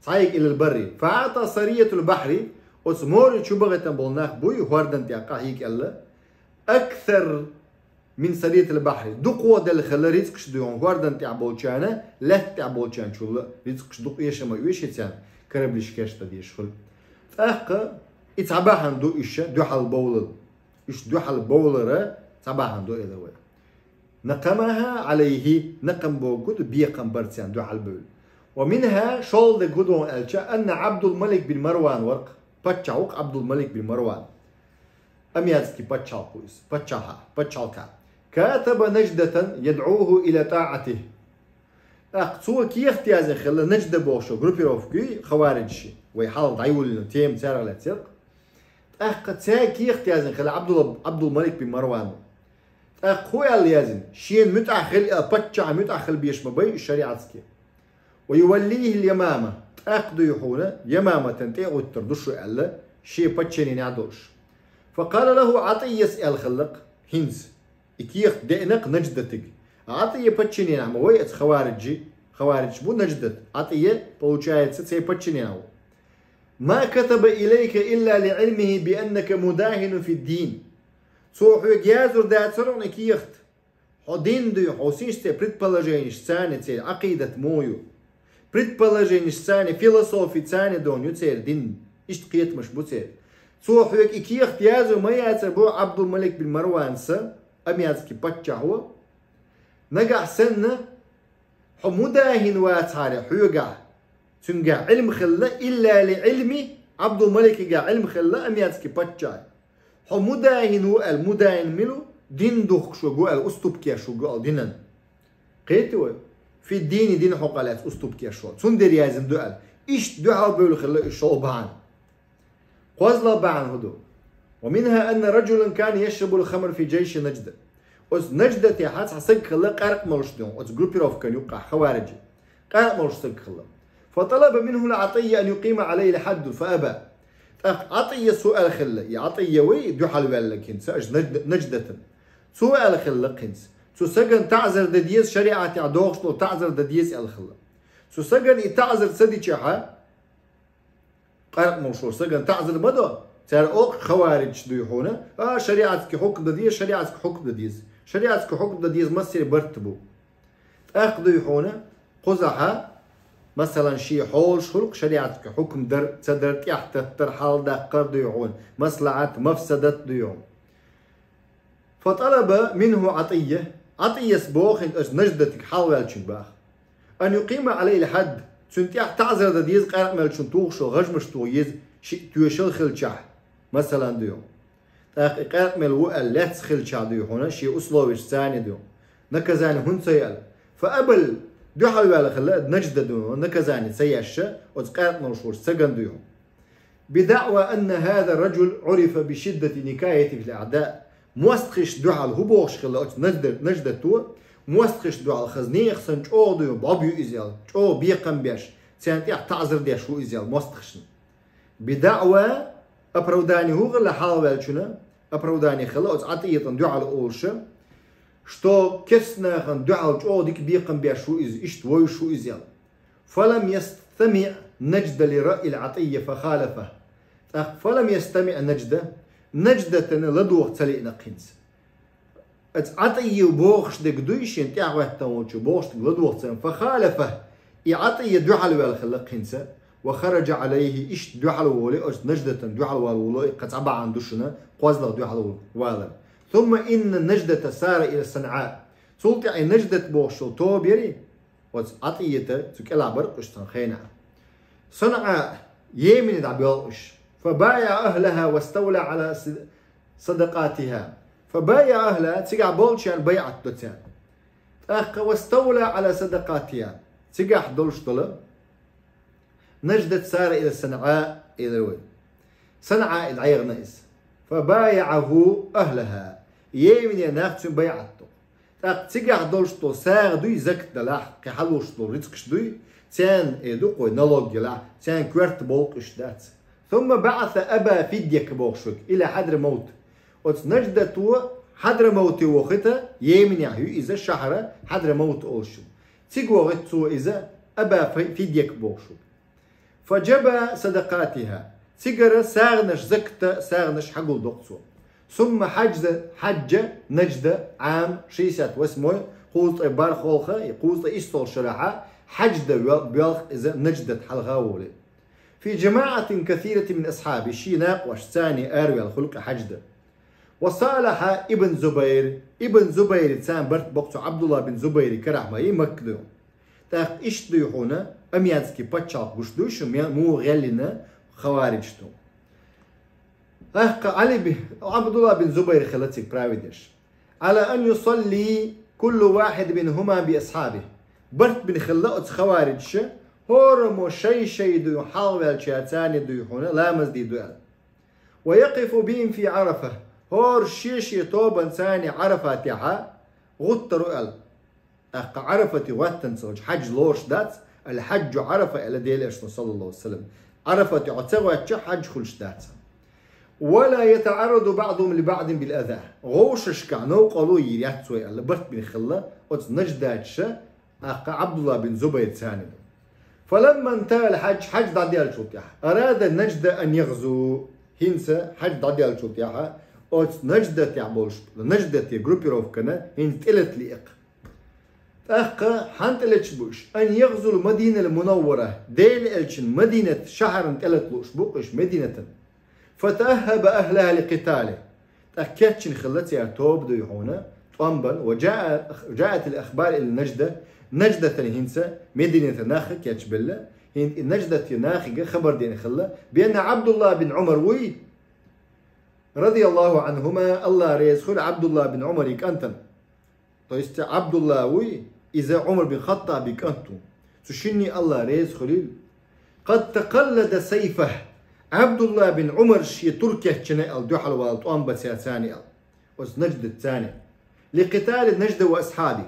Цхьайга илал барри. فأعطى سرية البحر, оцу море чу бахийтина болу нах буй хӀордан тӀехь къахьега аьлла, أكثر من سرية البحر. Дукха делла хилла рицкъаш дуй хьуна хӀордан тӀехь болчарна, лаьтта тӀехь болчарна чул рицкъаш дукха эшам а оьший царна, кораблиш кечдан дезаш хуьлу. ТӀаккха и цхьа бахьана ду уьш дуьхьал бовлал. Уьш дуьхьал бовлара цхьа бахьана ду элира вай. نقمها عليه, накъам бохург ду бекхам бар царна дуьхьал бевлла. ومنها, шолгӀа дерг хӀун ду аьлча, أن عبد الملك بن مروان вара-кх, паччахь ву-кх Абдул-Малик бин Марван. Амиятский паччахь ву иза, паччахьа, пачхьалкхехь. كاتب نجدة يدعوه إلى طاعته. ТӀаккха цо кехат яздина хилла Нажда бохучу группировкин хавариджашна, вай хьалха дӀайолийна тема царах лаьцна яра-кх. ТӀаккха цаьрга кехат яздина хилла Абдул-, Абдул-Малик бин Марвана. ТӀаккха хӀун аьлла яздина? Шена муьтӀахь хила, паччахьна муьтӀахь хила безаш ма бай уьш шариатски. ويوليه اليمامة, тӀаккха дуй хьуна Ямаматан тӀе а гӀуттур ду шу аьлла, шен подчиненехь долуш. فقال له ӀатӀийяс аьлла хилла-кх хӀинца. И кехат деана-кх Наждатиг. ӀатӀийя подчиненехь ма вай оцу хавариджи, хавариджаш бу Наждат. ӀатӀийя, получается, церан подчиненехь ву. ما كتب إليك إلا لعلمه بأنك مداهن في الدين. Цо хьоьга яздина дацара хьуна и кехат. Хьо дин дуй, хьо синш церан предположенеш царна церан Ӏакъидат муха ю. Предположенеш царна, философи царна дон ю церан дин. Иштта кхетамаш бу церан. Цо хьоьга и кехат яздина ма яцара боху Абдул-Малик бин Марванса, амиятский паччахьо. Нагахь санна, хьо мудахин вацахьара хьоьгахь, цуьнгахь Ӏилма хилла, إلا لعلم, Абдул-Маликигахь Ӏилма хилла амиятский паччахьа. Хьо мудахин ву аьлла, мудахин мила ву, дин духкуш верг ву аьлла, уступка еш верг ву аьлла динан. Кхетий вай? في الدين, дин хьокъехь лаьцна уступка еш верг. Цундела яздина ду аьлла. Иштта дуьхьал бевлла хилла уьш шолгӀа бахьана. КхозлагӀа бахьана хӀун ду? ومنها أن رجلا كان يشرب الخمر في جيش نجدة. Оцу Наждатехь цхьа саг хилла къаьркъа молуш дуй хьуна, оцу группировкан юккъехь, хавариджи. Къаьркъа молуш саг хилла. فطلب منه العطية أن يقيم عليه الحد فأبى. ТӀаккха ӀатӀийяс хӀун аьлла хилла, и ӀатӀийя вай дуьхьал ваьлларг хӀинца, аша Наж-, Наждатан. Цо аьлла хилла-кх хӀинца. Цу сагана таӀзар дан деза, шариӀатехь догӀуш долу таӀзар дан деза аьлла хилла. Цу сагана и таӀзар ца дичахьа, къаьркъа молуш волчу сагана таӀзар ма до, цара олу-кх хавариджаш дуй хьуна, а, шариатски хьукм дан деза, шариатски хьукм дан деза. Шариатски хьукм дан деза массеран барт бу. ТӀаккха дуй хьуна, кхузахьа, масалан, шен хьолаш хуьлу-кх шариатски хьукм дар, ца дар, тӀаьхьататтар, хьалдаккхар дуй хьуна, маслахьат, мафсадат дуй хьуна. فطلب منه عطية, ӀатӀийяс боху хӀинца оцу Наждатиг хьалаваьллачуьнга баха. أن يقيم عليه الحد, цуьнан тӀехь таӀзар дан деза, къаьркъа меллачунна тухуш йолу гӀажмаш тоха еза, шиъ тоьшалла хилчахь, масалан, дуй хьуна. ТӀаккха и къаьркъа мелла ву аьлла лаьцна хилчахь дуй хьуна, шен условеш царна дуй хьуна. Наказание хӀунда ца яьлла? فأبى, дуьхьал ваьлла хилла Нажда дуй хьуна, наказание ца еш, оцу къаьркъа молуш волчу сагана дуй хьуна. بدعوى أن هذا الرجل عرف بشدة نكايته في الأعداء. МостагӀашта дуьхьал хӀун бохуш хилла оцу Нажда-, Наждато, мостагӀашта дуьхьал хаза нехан санна чӀогӀа дуьйна бӀо бу иза аьлла, чӀогӀа бекхам беш, царна тӀехь таӀзар деш ву иза аьлла мостагӀашна. بدعوى, оправдание хӀун хилла хьалхаваьллачунна, оправдание хилла оцу ӀатӀийятан дуьхьал олуш, что керста нахана дуьхьал чӀогӀа дика бекхам беш ву иза, иштта вовзуш ву иза аьлла. فلم يستمع نجدة لرأي العطية فخالفه. ТӀаккха فلم يستمع نجدة, Наждатана ладогӀа ца лиъна хӀинца. Оцу ӀатӀийя бохуш дерг дуй шена тӀаьхьахӀоьттина волчо бохуш дерг ладогӀа ца лиъна, فخالفه, и ӀатӀийя дуьхьал ваьлла хилла хӀинца, وخرج عليه, иштта дуьхьал волий, оцу Наждатана дуьхьал вала волу и кхин цхьа бахьана ду шуна, кхозлагӀа дуьхьал валар. ثم إن نجدة سار إلى صنعاء. Цул тӀаьхьа и Наждат бохуш йолу тоба яри, оцу ӀатӀийята цу кӀелахь бара уьш цхьана хенахь. СанӀа, Йемене дӀабоьлху уьш. فبايع أهلها واستولى على صد-, صدقاتها. فبايع أهلها, цигахь болчарна байӀат до цара. ТӀаккха واستولى على صدقاتها. Цигахь долуш долу Наждат سار إلى صنعاء, элира вай. СанӀа и дӀаяхана иза. فبايعه أهلها. Йемене нах цуьнан байӀат до. ТӀаккха цигахь долуш долу сагӀа дуй, закат далахь, кхин хьалуш долу рицкъаш дуй, царна, э, ду кхой, налог ялахь, царна коьрта болу уьш дац. ثم بعث أبا فديك бохуш верг, إلى حضرموت. Оцу Наждато Хьадрамавте вохуьйту, Йеменехь ю иза шахьар, Хьадрамавт олуш ю. Цига вохуьйту цо иза, Аба Фи-, Фидьяк бохуш верг. فجبى صدقاتها. Цигара сагӀанаш, закатан сагӀанаш хьагулдоккху цо. ثم حج, حج نجدة عام шестьдесят восьмой, кхузткъе бархӀолгӀа, кхузткъе иссалгӀа шарахь хьаьж дан боьлху иза Наждат хьалха а волий. في جماعة كثيرة من أصحابه, шен накъосташца араваьлла хуьлу-кх хьаьж дан. وصالح ابن الزبير, Ибн Зубайрца барт боккху цо, Ӏабдулла бин Зубайран карахь ма ю Макка дуй. ТӀаккха иштта дуй хьуна, армянский пачхьалкх гуш дуй шуна, муха гӀеллина хаваридж ду. ТӀаккха Ӏали би-, Ӏабдулла бин Зубайр хилла цига праведеш. على أن يصلي كل واحد منهما بأصحابه. Барт бина хилла оцу хавариджаша, хӀораммо шай-шай дуй хьалхаваьлча царна дуй хьуна ламаз дийр ду аьлла. ويقف بهم في عرفة. ХӀора шен-шен тобанца Ӏарафатехь гӀуттур ву аьлла. ТӀаккха Ӏарафате гӀоьттина ца хилча, хьаьж лоруш дац, الحج عرفة аьлла Делан Элчано, саллаллаху Ӏалайхи ва саллам. Ӏарафате хьо ца гӀоьттича, хьаьж хуьлуш дац. ولا يتعرض بعضهم لبعض بالأذى. ГӀовшашкахь новкъарло йийр яц вай аьлла, барт бина хилла оцу наждаташа, тӀаккха Ӏабдулла бин Зубайрца. فلما انتهى الحج, хьаьж дӀадаьллачул тӀаьхьа, أراد نجدة أن يغزو. ХӀинца хьаьж дӀадаьллачул тӀаьхьа оцу Наждатехь болуш, Наждате группировкана хӀинца тӀелата лиъна. ТӀаккха хьанна тӀелаташ бу уьш? أن يغزو المدينة المنورة, Делан Элчанан Мадинат шахьарна тӀелата лууш бу-кх уьш, Мадинатана. فتأهب أهلها لقتاله. ТӀаккха кечйина хилла церан тоба дуй хьуна, тӀом бан, وجاء، جاءت الأخبار إلى نجدة, Наждатана хӀинца Мадинатера нах кечбелла, хӀинца и Наждате нахе хабар деана хилла, بأن عبد الله بن عمر вуй, رضي الله عنهما, АллахӀ реза хуьлда Ӏабдулла бин Ӏумаран кӀантана. То есть Ӏабдулла вуй, иза Ӏумар бин Хаттабан кӀант ву. Цу шинне АллахӀ реза хуьлийла. قد تقلد سيفه. Ӏабдулла бин Ӏумара шен тур кечйина аьлла дуьхьал вала тӀом бан церан аьлла. Оцу Наждатца. لقتال نجدة وأصحابه.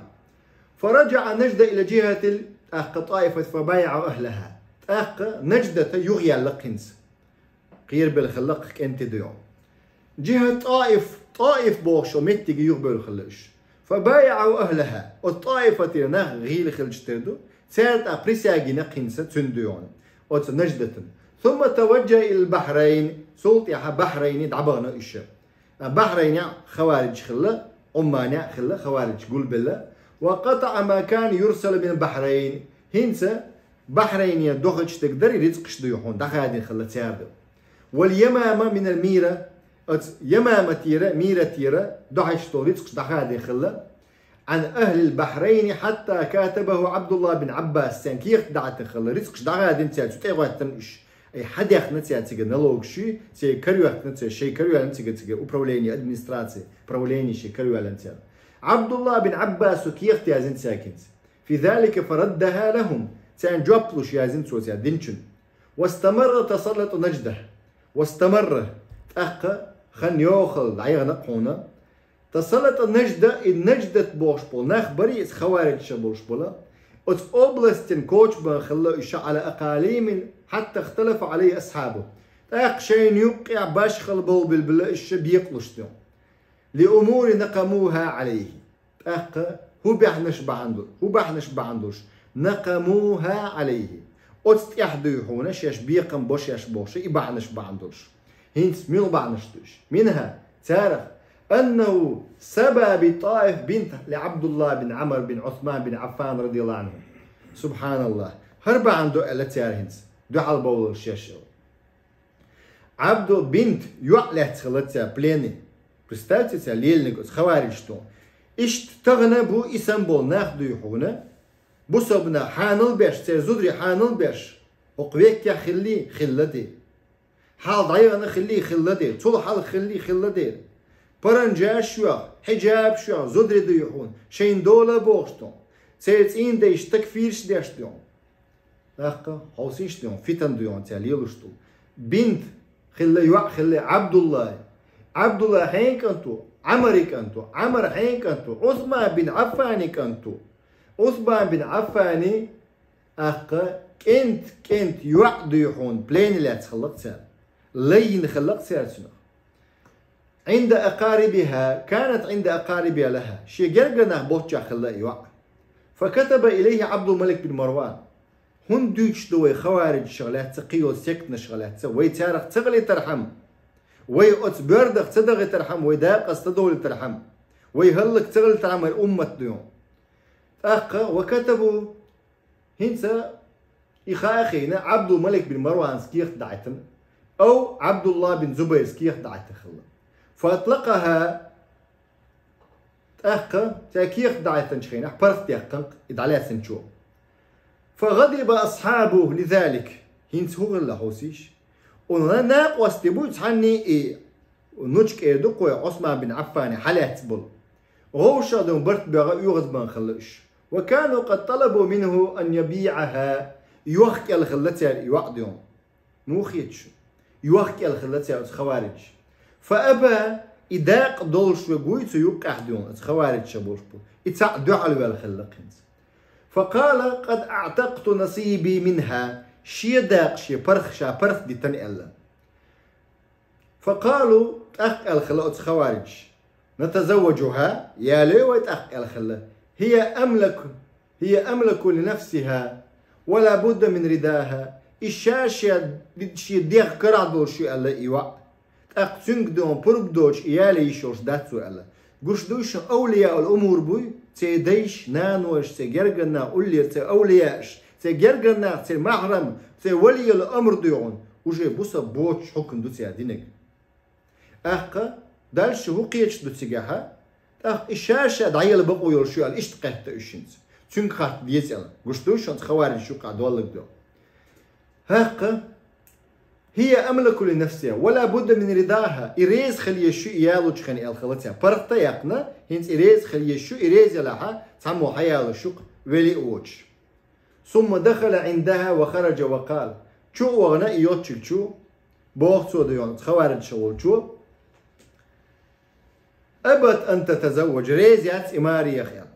فرجع نجدة إلى جهة ال، тӀаккха ТӀаифат فبايع أهلها. ТӀаккха Наждата юхаяьлла-кх хӀинца. Кхерабелла хилла-кх кӀентий дуй хьуна. جهة طائف, ТӀаиф бохуш йолу меттиге юхабевлла хилла уьш. فبايعوا أهلها. Оцу ТӀаифатера нах гӀийла хилча тера ду, цара тӀаккха присяга йина-кх хӀинца цуьнан дуй хьуна, оцу Наждатан. ثم توجه إلى البحرين, цул тӀаьхьа Бахьрайне дӀабахана уьш. Бахьрайнехь хаваридж хилла, Ӏумманехь хилла, хаваридж гулбелла. وقطع ما كان يرسل من البحرين. ХӀинца Бахьрайне дохуьйтуш дерг дарий рицкъаш дуй хьуна, дӀахадийна хилла цара ду. واليمامة من الميرة, оцу Ямаматера, Миратера дохуьйтуш долу рицкъаш дӀахадийна хилла. عن أهل البحرين حتى كاتبه عبد الله بن عباس, царна кехат дахьийтина хилла, рицкъаш дӀахадийна цара, цу тӀе а гӀоьттина уьш. Ай, хьадаьхна цара цига налогаш, церан карайоьхкина цара, шайн карайоьллина цига, цига управление, администрация, правление шайн карайоьллина цара. Ӏабдулла бин Ӏаббаса кехат яздина цаьрга хӀинца. في ذلك فردها لهم, царна жоп луш яздина цо цара динчун. واستمر تسلط نجدة. واستمر, тӀаккха хан йохал дӀайгӀанакъ хьуна, تسلط نجد, и Наждат бохуш болу нах барий иза хавариджаш болуш болу, оцу областин кочбан хилла уьш على أقاليم حتى اختلف عليه أصحابه. ТӀаккха шайна юккъехь башхала бовла билбила уьш бекъалуш ду. لأمور نقموها عليه. ТӀаккха хӀун баьхьнаш бахьана ду, хӀун баьхьнаш бахьана долуш, نقموها عليه. Оцу тӀехь дуй хьуна шаьш бекхам бо шаьш бохуш, и бахьнаш бахьана долуш. ХӀинца муьлха бахьнаш ду уьш? منها, царах, أنه سبى بالطائف بنت لعبد الله بن عمرو بن عثمان بن عفان رضي الله عنه. سبحان الله. ХӀара бахьана ду аьлла цара хӀинца, дуьхьал бовлуш шаьш. Ӏабдул бинт йоӀ лаьцна хилла цара плене. Представьте, цара леланиг оцу хавариджаш тӀе. Иштта тахана бу и санна болу нах дуй хьуна, бусалба нах хьанал беш, церан зударий хьанал беш, хӀокху веккехь хилли, хилла де. Хьал дӀайгӀана хилли, хилла де, цул хьалха хилли, хилла де. Паранджаш йоьху, хьиджабаш йоьху, зударий дуй хьуна, шайна дола бохуш тӀе. Церан цӀийнан дайша такфирш деш ду. ТӀаккха хьовсийша дуй хьуна, фитан дуй хьуна цара лелуш ду. Бинт хилла, йоӀ хилла Ӏабдуллай. Ӏабдулла хьенан кӀант ву? Ӏамаран кӀант ву. Ӏамар хьенан кӀант ву? Ӏусман бин Ӏаффанан кӀант ву. Ӏусман бин Ӏаффанан, тӀаккха, кӀент, кӀент йоӀ дуй хьуна плене лаьцна хилла цара. Лаййина хилла цара цунах. عند أقاربها, كانت عند أقاربها لها. Шен гергара нах болччохь хилла и йоӀ. فكتب إليه عبد الملك بن مروان. ХӀунда дуьйцуш ду вай хавариджашах лаьцна, кхин йолу сектанашах лаьцна, вай царах ца хилийтархьама, вай оцу боьрдах ца дахийтархьама, вай дакъаза ца довлийтархьама, вай хӀаллак ца хилийтархьама, вай уммат дуй хьуна. ТӀаккха, وكتبوا, хӀинца и хаа хиъна, Ӏабдул-Малик бин Марванца кехат даӀийтина, ав Ӏабдулла бин Зубайрца кехат даӀийтина хилла. فأطلقها, тӀаккха, цара кехат даӀийтинчу хенахь паргӀатдаьккхина и дӀалаьцначо. فغضب أصحابه لذلك. ХӀинца хӀун хилла хьовсийша? Уна накъостий буй цхьанний и нучкӀе ду кхой Ӏусман бин Ӏаффани хьалаьцна болу. ГӀовшах дуй хьуна барт боьгӀна оьгӀазбан хилла уьш. وكانوا قد طلبوا منه أن يبيعها. Йохка-кӀел хилла цара и йоӀ дуй хьуна. Муха хета шуна? Йохка-кӀел хилла цара оцу хавариджаша. فأبى, и дакъа долуш верг вуй цу юккъехь дуй хьуна, оцу хавариджаша болуш бу. И цхьаъ дуьхьал ваьлла хилла хӀинца. فقال: قد أعتقت نصيبي منها. Шен дакъа шен паргӀат, ша паргӀатдитина аьлла. فقالوا, тӀаккха аьлла хилла оцу хавариджаша: نتزوجها, ялой вай тӀаккха аьлла хилла. هي أملك، هي أملك لنفسها ولا بد من رضاها. И ша шен, шен дегӀ карахь долуш ю аьлла и йоӀ. ТӀаккха цуьнга дуй хьуна пурба доцуш и яло йиш йолуш дац цо аьлла. Гуш дуй шуна, авлияул умур буй, церан дайша, нанойша, церан гергара нах уллера, церан авлияаш, церан гергара нах, церан махьрам, церан вали йолу амр дуй хьуна, уже бусалба боцуш хьукам ду цара динарг. ТӀаккха дальше хӀун кхеташ ду цигахьа? ТӀаккха и ша-ша дӀаяла бакъо йолуш ю аьлла, иштта кхетта уьш хӀинца. Цуьнга хатта деза аьлла. Гуш дуй шуна, оцу хавариджаша юккъехь долларг ду. ХӀаккха, هي أملك لنفسها ولا بد من رضاها. И реза хила езаш ю и ялочу хенахь аьлла хилла цара. ПаргӀат а яьккхина, хӀинца и реза хила езаш ю, и реза елахьа, цхьаммо хьаялуш ю-кх, вели а воцуш. ثم دخل عندها وخرج وقال. Чу а вахана и йоцчуьнга чу, боху цо дуй хьуна, хавариджаша волчо: أبت أن تتزوج, реза яц и маре яха аьлла.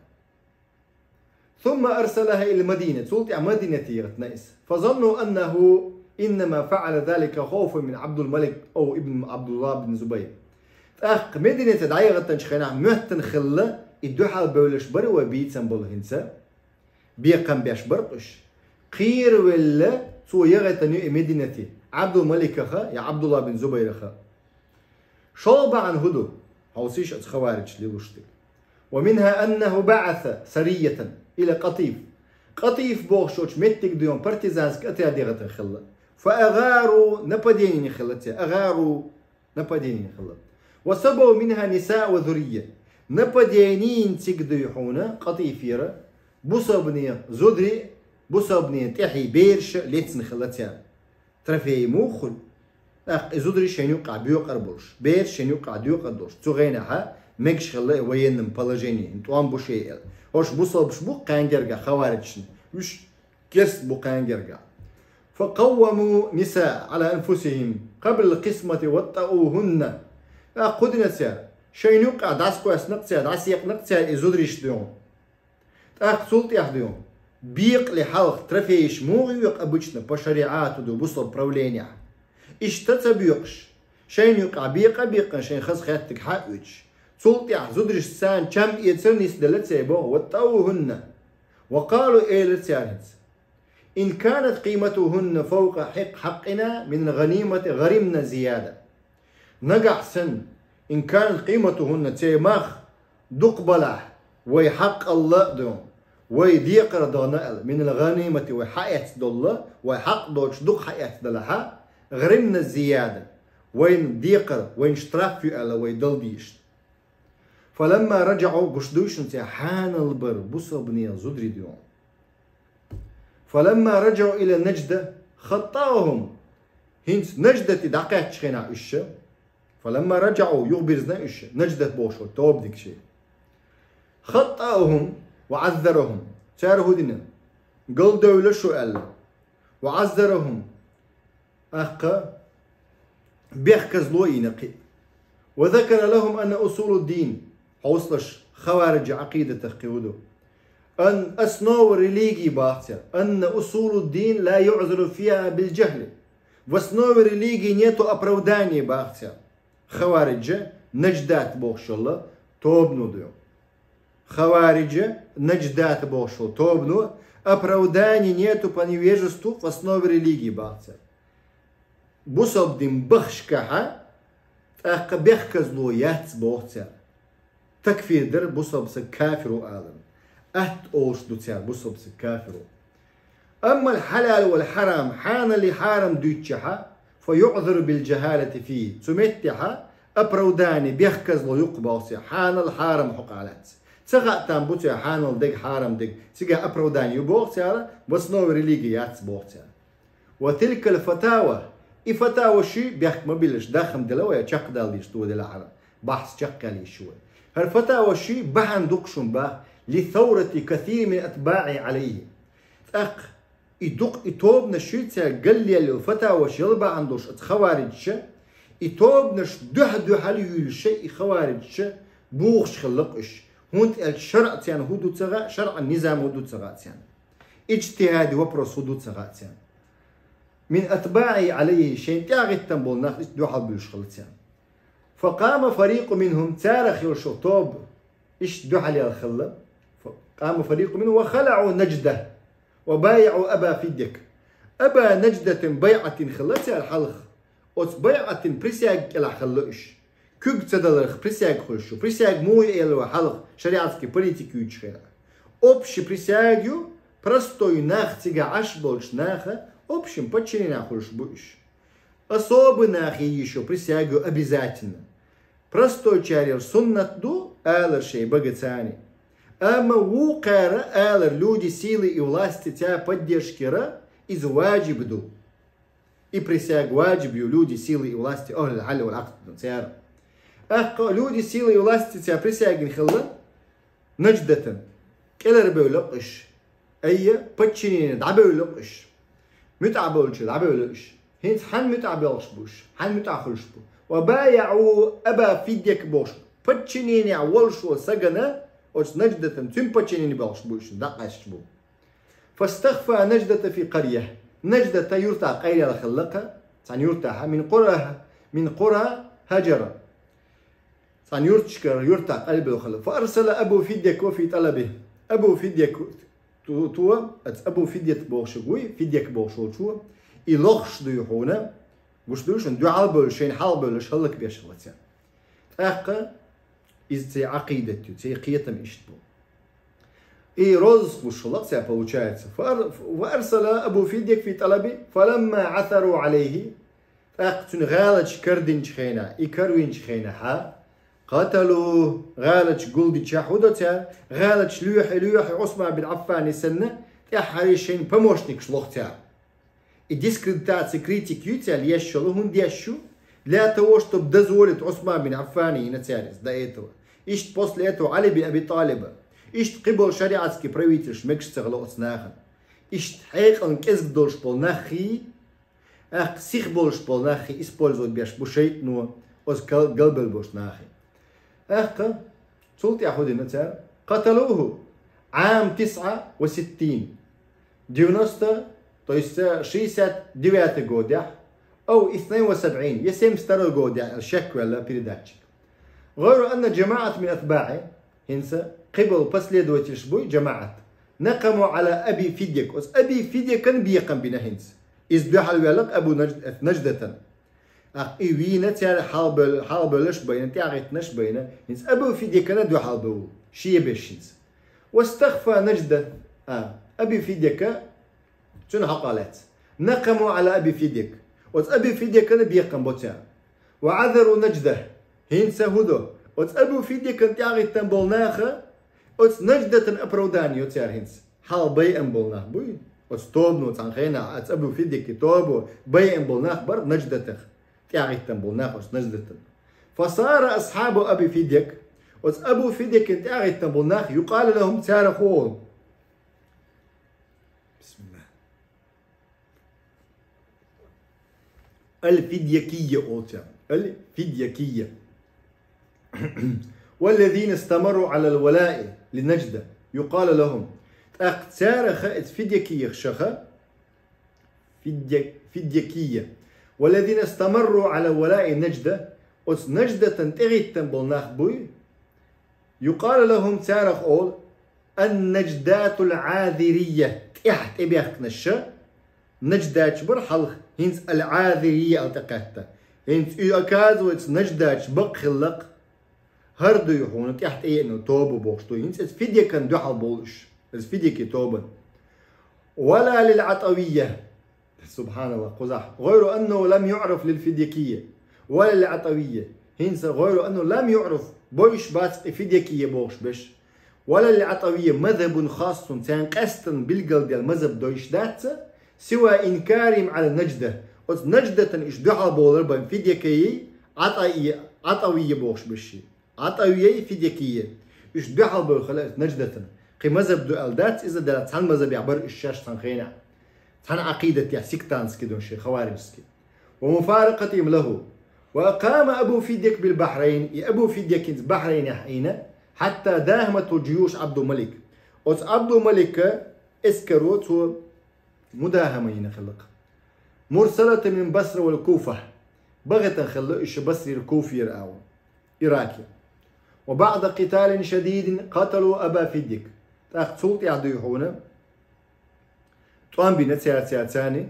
ثم أرسلها إلى المدينة, цул тӀаьхьа Мадинате яхийтина иза. فظنوا أنه إنما فعل ذلك خوفا من عبد الملك أو ابن عبد الله بن زبير. ТӀаккха Мадинате дӀаяхийтинчу хенахь моьттина хилла, и дуьхьал бевллаш бара вай бийцам болу хӀинца. Бекхам беш бара уьш. Кхеравелла, цо яхийтина ю и Мадинате, Ӏабдул-Маликаха я Ӏабдулла бин Зубайраха. ШолгӀа бахьана хӀун ду? Хьовсийша оцу хавариджаша лелош дерг. ومنها أنه بعث سرية إلى قطيف. Къатиф бохуш йолчу меттиге дуй хьуна партизанский отряд яхийтина хилла. فأغاروا, нападение хилла церан. أغاروا, нападение хилла. وصبوا منها نساء وذرية. Нападеница цига дуй хьуна, Къатифера, бусалбанийн зударий, бусалбанийн тӀаьхьий бераш лецна хилла цара. Трофей муха хуьлу? ТӀаккха и зударий шайна юккъехь боькъур болуш, бераш шайна юккъехь доькъур долуш. Цу хенахьа мегаш хилла и военный положение, тӀом бу шайн аьлла. ХӀорш бусалбаш бу кхаьнгергахь хавариджашна. Уьш керст бу кхаьнгергахь. فقوموا النساء على أنفسهم. قبل القسمة وطئوهن. ТӀаккха кху динацара, шайна юкъа дӀасакхоьссинакх цара, дӀасаекънакх цара и зударий дуьйна. ТӀаккха цул тӀехьа дуьйна. Бекъале хьалха трофееш муха йоькъу обычно по шариату ду бусалба правленехь. Иштта ца боькъуш, шайна юкъа бекъа а бекъна, шайна хаза хеттарг хьа а оьцуш. Цул тӀехьа зударшца чам эцар нисделла церан боху, وطئوهن. وقالوا, элира цара хӀинца: إن كانت قيمتهن فوق حق حقنا من الغنيمة غرمنا الزيادة. Нагахь санна, إن كانت قيمتهن, церан мах дукха балахь, вай хьакъ а ду, вай декхар а ду аьлла, من الغنيمة, вай хьаэцна долу, вай хьакъ доцуш дукха хьаэцна далахь, غرمنا الزيادة, вайна декхар, вайна штраф ю аьлла, вай дала дезаш. فلما رجعوا, гуш дуй шуна, церан хьанал бар бусалба нехан зударий дуьйна. فلما رجعوا إلى نجدة خطأهم. ХӀинца Наждате дӀакхаьчча хенахь уьш, فلما رجعوا, юхабирзина уьш, Наждат бохуш волу тоба дика ши. خطأهم وعذرهم. Цара хӀун дина? Галдевлла шу аьлла. وعذرهم. ТӀаккха бехказло а йина кхин. وذكر لهم أن أصول الدين, хьовсалаш, хавариджийн Ӏакъидатах кхин хӀун ду. أن основы религии, боху цара, أن أصول الدين لا يعذر فيها بالجهل. В основе религии нету оправдания, боху цара. Хавариджийн Наждат бохуш йолу тобано ду. Хавариджийн Наждат бохуш йолу тобано оправдания нету по невежеству в основе религии, боху цара. Бусалба дин бахашкахь тӀаккха бехказло яц, боху цара. Такфир дара, бусалба саг кафир ву аларна. Атта олуш ду цара бусалба саг кафир ву. أما الحلال والحرام, хьанал а хьарам а дуьйцучохь, فيعذر بالجهالة فيه. Цу меттехь оправдание, бехказло ю-кх, боху цара, хьанал а хьарам а хьокъехь лаьцна. Ца хаьа там бу цара хьанал дерг, хьарам дерг. Цигахь оправдание ю, боху цара, в основе религии яц, боху цара. وتلك الفتاوى, и фатаваш бехк ма биллалаш, дахам дела вай, чекхдала дезаш ду делахьара, бахьс чекхъяла йиш ю вай. ХӀара фатаваш бахьана ду-кх шуна, боху, لثورة كثير من أتباعه عليه. ТӀаккха и дукха и тобанаш ю цара галъяьлла йолу фатаваш яла бахьана долуш оцу хавариджаша, и тобанаш дуьхьа-дуьхьал юьйлуша и хавариджаша бухуш хилла-кх уьш. ХӀунда аьлча шарӀа царна хӀун ду ца хаьа, шарӀан низам хӀун ду ца хаьа царна. Иджтихади вопрос хӀун ду ца хаьа царна. من أتباعه عليه, шайна тӀаьхьахӀиттина болу нах иштта дуьхьал буьйлуш хилла царна. فقام فريق منهم, царах йолуш йолу тоба иштта дуьхьал яьлла хилла. قام فريق منهم وخلعوا نجدة وبايعوا أبا فديك. Аба Наждатан байӀат йина хилла цара хьалха. Оцу байӀатан присяга кӀелахь хилла уьш. Куьг ца даларх присяга хуьлуш ю. Присяга муха ю аьлла вай хьалха, шариатский политика юьйцучу хенахь. Общий присяга ю, простой нах цигахь Ӏаш болчу наха, общим подчинениехь хуьлуш бу уьш. Особый нахе йиш йолу присяга ю обязательно. Простойчарел суннат ду, алар шайн багацани. Амма вукхара алар люди силы и власти цара поддержкера, иза важиб ду. И присяга важиб ю люди силы и власти, ахӀлул хьалли вал Ӏакъд цара. ТӀаккха люди силы и власти цара присягина хилла Наждатан. КӀелара бевлла-кх уьш. Айя, подчинение дӀабевлла-кх уьш. МуьтӀахь болчу дӀабевлла уьш. ХӀинца хьан муьтӀахь белхаш бу уьш? Хьан муьтӀахь хуьлуш бу? وبايعوا أبا فديك бохуш. Подчинениехь волуш волу сагана, оцу Наждатан, цуьнан подчинение белхаш бу уьш, дӀакъаьсташ бу. فاستخفى نجدة في قرية. Наждата юртахь къайлаяьлла хилла-кх, цхьана юртахь, من قرى، من قرى هجر. Цхьана юрташкара юртахь къайлабевлла хилла. فأرسل أبو فديك وفي طلبه. Абу Фидьяк ту-, ту-, оцу Абу Фидьят бохуш вуй, Фидьяк бохуш волчо, и лохуш дуй хьуна, гуш дуй шуна, дуьхьал бевлла, шайна хьалха бевллаш хӀаллакбеш хилла цара. ТӀаккха иза церан Ӏакъидат ю, церан кхетам иштта бу. И розыск луш хилла-кх цара, получается. فأر-، فأرسل أبو فديك في طلبه، فلما عثروا عليه, тӀаккха цуьнан гӀалаташ карадинчу хенахь, и каравинчу хенахьа, قتلوه, гӀалаташ гулдича хӀун до цара, гӀалаташ лоьхий-лоьхий Ӏусман бин Ӏаффана санна, тӀаьххьара шайна помощникаш лоху цара. И дискредитация, критика ю цара еш йолу, хӀунда еш ю? Для того, чтобы дозволить Ӏусман бин Ӏаффана йина цара иза до этого. Иштта после этого Ӏали бин Аби ТӀалиба. Иштта кхиболу шариатский правительш мегаш ца хилла оцу нахана. Иштта хьекъална кӀезиг долуш болу нах хий, ТӀаккха сиха болуш болу нахе использовать беш бу шайтӀано, оцу кал-, галбелла болчу нахе. ТӀаккха цул тӀаьхьа хӀун дина цара? قتلوه عام تسعة وستين. Девяносто, то есть, э, шестьдесят девятый годехь, أو اثنين وسبعين, я семьдесят второй годехь, аьлла шекваьлла передатчик. غير أن جماعة من أتباعه, хӀинца кхиболу последовательш буй, жамаӀат, نقموا على أبي فديك, оцу Аби Фидьякан бекхам бина хӀинца. Иза дуьхьал ваьлла-кх Абу Наж-, Наждатан. ТӀаккха и вийна, цара хьалабевл-, хьалабевллаш а байна, тӀаьхьахӀиттинарш а байна, хӀинца Абу Фидьякана дуьхьал бевлла, шен беш хӀинца. واستخفى نجدة, а, Аби Фидьяка цуьнан хьокъехь лаьцна. نقموا على أبي فديك. Оцу Аби Фидьякана бекхам бо цара. وعذروا نجدة. ХӀинца хӀун до? Оцу Абу Фидьякан тӀаьхьахӀиттина болу наха, оцу Наждатан оправдание йо цара хӀинца. Хьалха байъина болу нах буй? Оцу тобано цхьана хенахь, оцу Абу Фидьяки тобо байъина болу нах бара Наждатах. ТӀаьхьахӀиттина болу нах оцу Наждатан. فصار أصحاب أبي فديك. Оцу Абу Фидьякин тӀаьхьахӀиттина болу нах, يقال لهم, царах олу. بسم الله. الفديكية олу цара. الفديكية. والذين استمروا على الولاء لنجدة يقال لهم. ТӀаккха царах, оцу фидьякиех шаха, фидья-, фидьякиех. والذين استمروا على ولاء نجدة, оцу Наждатан тӀехӀиттина болу нах буй, يقال لهم, царах олу, النجدات العاذرية, тӀаьхьа тӀебаьхкинарш, наждаташ бара хьалха, хӀинца аль-Ӏазирия аьлла тӀекхаьчна. ХӀинца и, оказывается, наждаташ бакъ хилла-кх, хӀара дуй хьуна тӀаьхьа тӀееана тоба бохуш ду. ХӀинца оцу фидьякан дуьхьал бовлу уьш, оцу фидьяки тобан. ولا للعطوية. СубхьаналлахӀ, кхузахь. غير أنه لم يعرف للفديكية ولا للعطوية. ХӀинца غير أنه لم يعرف, бовзуш бац и фидьякиех бохуш берш. ولا للعطوية مذهب خاص, царна къаьсттина билгалделла мазхӀаб довзуш дац, سوى إنكارهم على نجدة. Оцу Наждатан уьш дуьхьал бовлар бен фидьякиех, Ӏатаи-, Ӏатавиех бохуш берш. Ӏатавиех, фидьякиех. Уьш дуьхьал бевлла хилла оцу Наждатан. Кхин мазхӀаб ду аьлла дац иза, делахь цхьана мазхӀабехь бара уьш шаьш цхьана хенахь. Цхьана Ӏакъидатехь, сектантский ду шайн, хаварижский. ومفارقتهم له. وأقام أبو فديك بالبحرين, и Абу Фидьяк хӀинца Бахьрайнехь Ӏийна, حتى داهمته جيوش عبد الملك. Оцу Ӏабдул-Малика эскаро цо мудахьама йина хилла-кх. مرسلة من بصرة والكوفة. БахӀийтина хилла уьш Басрера, Куфера агӀор, Ираке. وبعد قتال شديد قتلوا أبا فديك. ТӀаккха цул тӀаьхьа дуй хьуна, тӀом бина цаьрца царна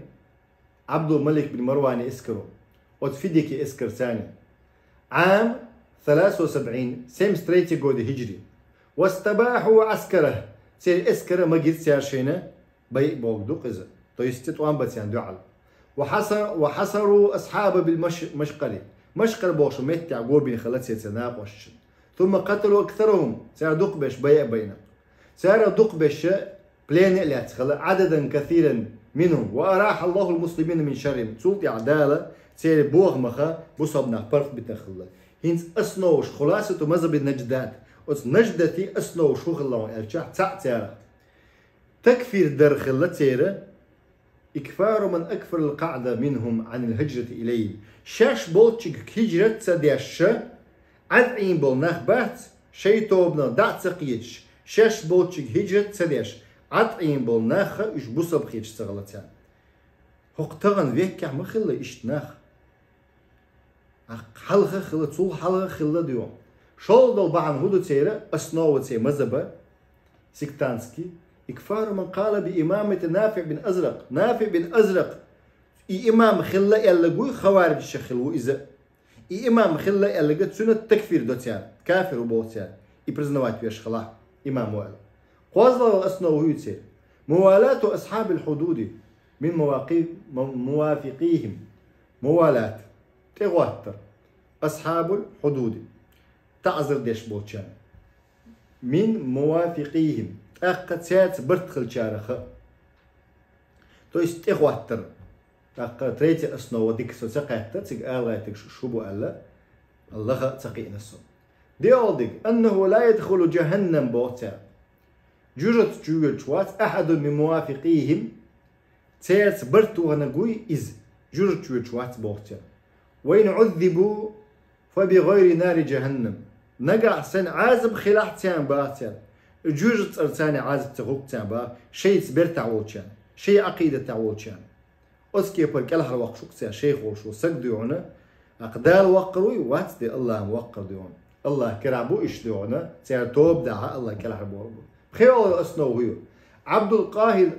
Ӏабдул-Малик бин Марванан эскаро, оцу Фидьяки эскарца царна. عام ثلاثة وسبعين, семьдесят третий года хӀиджри. واستباحوا عسكره, церан эскар а магийра цара шайна, байъа бохург ду-кх иза. То есть тӀом бан царна дуьхьал. وحص-, وحصروا أصحابه بالمش-, مشقر. Машкъар бохучу меттехь го бина хилла церан накъосташна. ثم قتلوا أكثرهم. Цара дукхаберш байъа а байна. Цара дукхаберш плен а лаьцна хилла, عددا كثيرا منهم. وأراح الله المسلمين من شرهم. Цул тӀаьхьа Дала церан бохамах бусалба нах паргӀатбитина хилла. ХӀинца основаш, хуласату мазхӀаби наждат. Оцу наждатан основаш хӀун хилла аьлча, цхьаъ царах. Такфир дар хилла церан, إكفار من أكفر القعد منهم عن الهجرة إليه. Шаьш болчуьнга хӀиджрат ца деш, Ӏад Ӏийна болу нах бац, шайн тобанах дӀа а ца кхеташ, шаьш болчуьнга хӀиджрат ца деш, Ӏад Ӏийна болу нах а уьш бусалба хеташ ца хилла царна. ХӀокху тахана веккехь ма хилла иштта нах. Хьалха хилла, цул хьалха хилла дуьйхьа. ШолгӀа долу бахьана хӀун ду церан, основа церан мазхӀаба, сектантский, إكفار من قال بإمامة نافع بن أزرق. НафиӀ бин Азракъ и имам хилла аьлларг вуй, хаварижех хилла ву иза. И имам хилла аьлларг, цуьнан такфир до цара, кафир ву боху цара, и признавать веш хилахь имам ву аьлла. КхозлагӀа основа хӀун ю церан? موالاة أصحاب الحدود من مواقي-, م-, موافقيهم. Мувалат. ТӀегӀоттар. Асхьабул хьудуди. ТаӀзар деш болчарна. Мин мувафикъийхим. ТӀаккха цаьрца барт хилчараха. То есть тӀехӀоттар. ТӀаккха третья основа дика со ца кхетта, цига ала гӀайтиг шу бу аьлла, лаха а ца кхиъна со. Диъалдиг, аннаху ла ядхулу жаханнам боху цара. Жужаца чу воьдуш вац ахьадун мин мувафикъийхим, цаьрца барт ваханарг вуй иза. жуьрташ вуьтуш вац боху цара. «وإن عذبوا فبغير نار جهنم». Нагахь санна Ӏазап хилахь царна баха цара, жуьртан цӀарца Ӏазап ца хӀутту царна баха, шайца бертахь волчарна, шайн Ӏакъидатехь волчарна. Оцу кепара кӀелхьарвоккхуш ву-кх цара шайх волуш волу саг дуьйхьуна, акха Дала воккхур вуй, вац де, Аллахьа воккхур дуьйхьуна. Аллахь карахь бу иштта дуьйхьуна, цара тоба дахь Аллахь кӀелхьарбохур бу. ПхеолгӀа основа хӀу ю? Ӏабдул Къахир,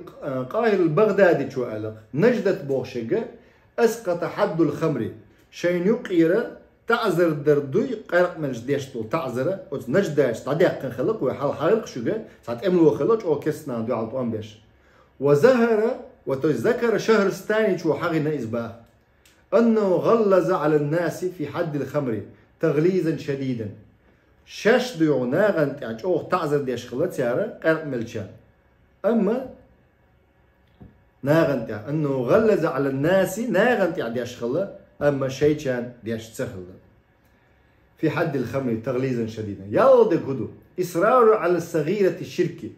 Къахир ал-Багъдадичо аьлла, Наждат бохуш ерг, «أسقط حد الخمر». Шайна юккъера таӀзар дар дуй, къаьркъа мелча деш долу таӀзар, оцу Наждачу дӀадаьккхина хилла-кх вай, хьалха хьахийра-кх шуьга, цхьа тӀемало хилла чӀогӀа керстанашна дуьхьал тӀом беш. «وزهر», ва, то есть, «ذكر الشهرستانيчо», хьахийна иза баха, «أنه غلظ على الناس في حد الخمر تغليظا شديدا». Шаьш дуьйхьуна нахана тӀехь чӀогӀа таӀзар деш хилла цара, къаьркъа мелча. Амма нахана тӀехь, «أنه غلظ على الناس», нахана тӀехь деш хилла, амма шайчарна деш ца хилла. «في حد الخمر تغليظا شديدا». ЯлхолгӀа дерг хӀу ду? «إصرار على الصغيرة شرك».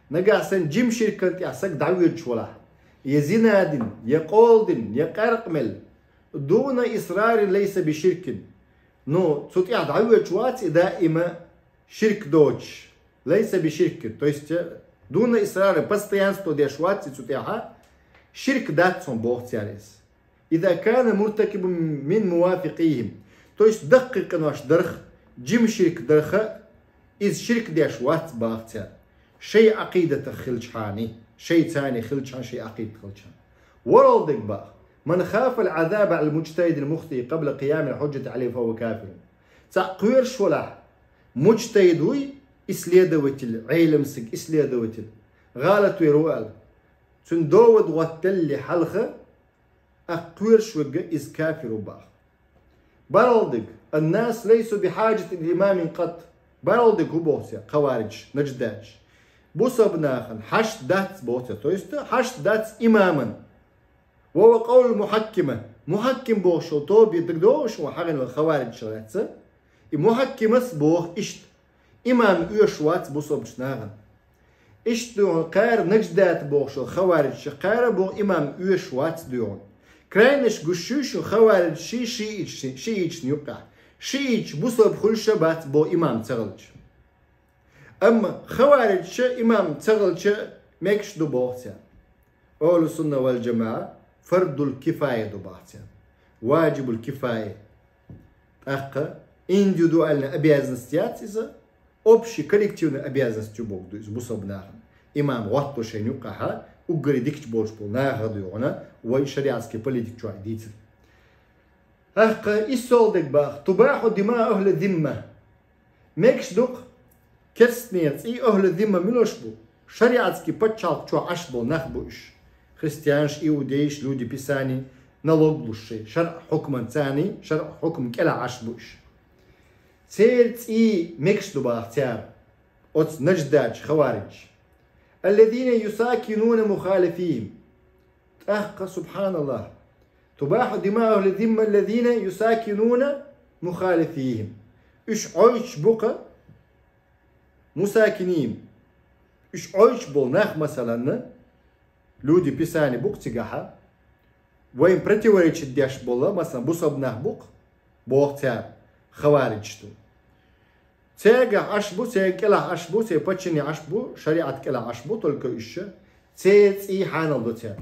Нагахь санна жима ширкана тӀехь саг дӀавоьдуш валахь, я зина дина, я къола дина, я къаьркъа мелла, «دون إصرار ليس بشرك». Ну, цу тӀехь дӀавоьдуш вац и даима ширк доцуш. «ليس بشرك». То есть, э, «دون إصرار», постоянство деш вац и цу тӀехь, ширк дац хьуна боху цара иза. «إذا كان مرتكب من موافقيهم». То есть даккхий къинош дарх, жима ширк дарх, иза ширк деш вац баха цара. Шайн Ӏакъидатах хилчхьана, шайцани хилчхьана, шайн Ӏакъидатах хилчхьана. ВорхӀалгӀа дерг баха: «من خاف العذاب على المجتهد المخطئ قبل قيام الحجة عليه فهو كافر». ЦаӀ кхоьруш валахь, муджтахид вуй, исследователь, Ӏелам саг, исследователь, гӀалат вер ву аьлла, цуьнан довод гӀоттаделле хьалха, акха кхоьруш верг иза кафир ву баха. БархӀалгӀа дерг: «الناس ليسوا بحاجة إلى إمام قط». БархӀалгӀа дерг хӀу боху цара хавариджаш, наждачаш? Бусалба нахана хьашт дац боху цара, то есть хьашт дац имаман. «وهو قول المحكمة». Мухьакким бохуш йолу тоба дагадогӀуш ван хьагӀина хавариджашах лаьцна. И мухьаккимас боху иштта: имам оьшуш вац бусалбачу нахана. Иштта дуьйхьуна кхара наждата бохуш йолу хавариджашах кхара боху имам оьшуш вац дуьйхьуна. Крайнаш гуш ю шуна хавариджаший, шииташ, шииташна юккъехь. Шииташ бусалба хуьлуш а бац боху имам ца хилча. Амма хавариджаша имам ца хилча мегаш ду боху цара. Ахьлу сунна вал джамаӀа фардул кифая ду баха цара. Ваджибул кифая. ТӀаккха индивидуальная обязанность яц иза, общий, коллективный обязанность ю боху ду иза бусалба нахана. Имам гӀотту шайна юккъехьа, уггаре дикачу болуш болу нахах дуьйхьуна, вай шариатский политика чохь дийцира. ТӀаккха иссолгӀа дерг баха: «تباح دماء أهل الذمة». Мегаш ду-кх керстанера цӀий, ахьлу зимма муьлш бу? Шариатский пачхьалкх чохь Ӏаш болу нах бу уьш. Христианаш, иудейш, люди Писаний, налог луш шайн, шаръ хьукманца царний, шаръ хьукма кӀелахь Ӏаш бу уьш. Церан цӀий мегаш ду баха цара, оцу наждачу хавариджаш. «الذين يساكنون مخالفيهم». ТӀаккха, субхьаналлахь: «تباح دماء أهل الذمة الذين يساكنون مخالفيهم». Уьш Ӏойтуш бу-кха, мусакинин. Уьш Ӏойтуш болу нах, масалан, люди Писаний бу-кха цигахьа, вайн противоречить деш болу, масалан, бусалба нах бу-кха, боху цара, хавариджаш ду. Цаьргахь Ӏаш бу, церан кӀелахь Ӏаш бу, церан паччане Ӏаш бу, шариат кӀелахь Ӏаш бу, только уьш. Церан цӀий хьанал до цара.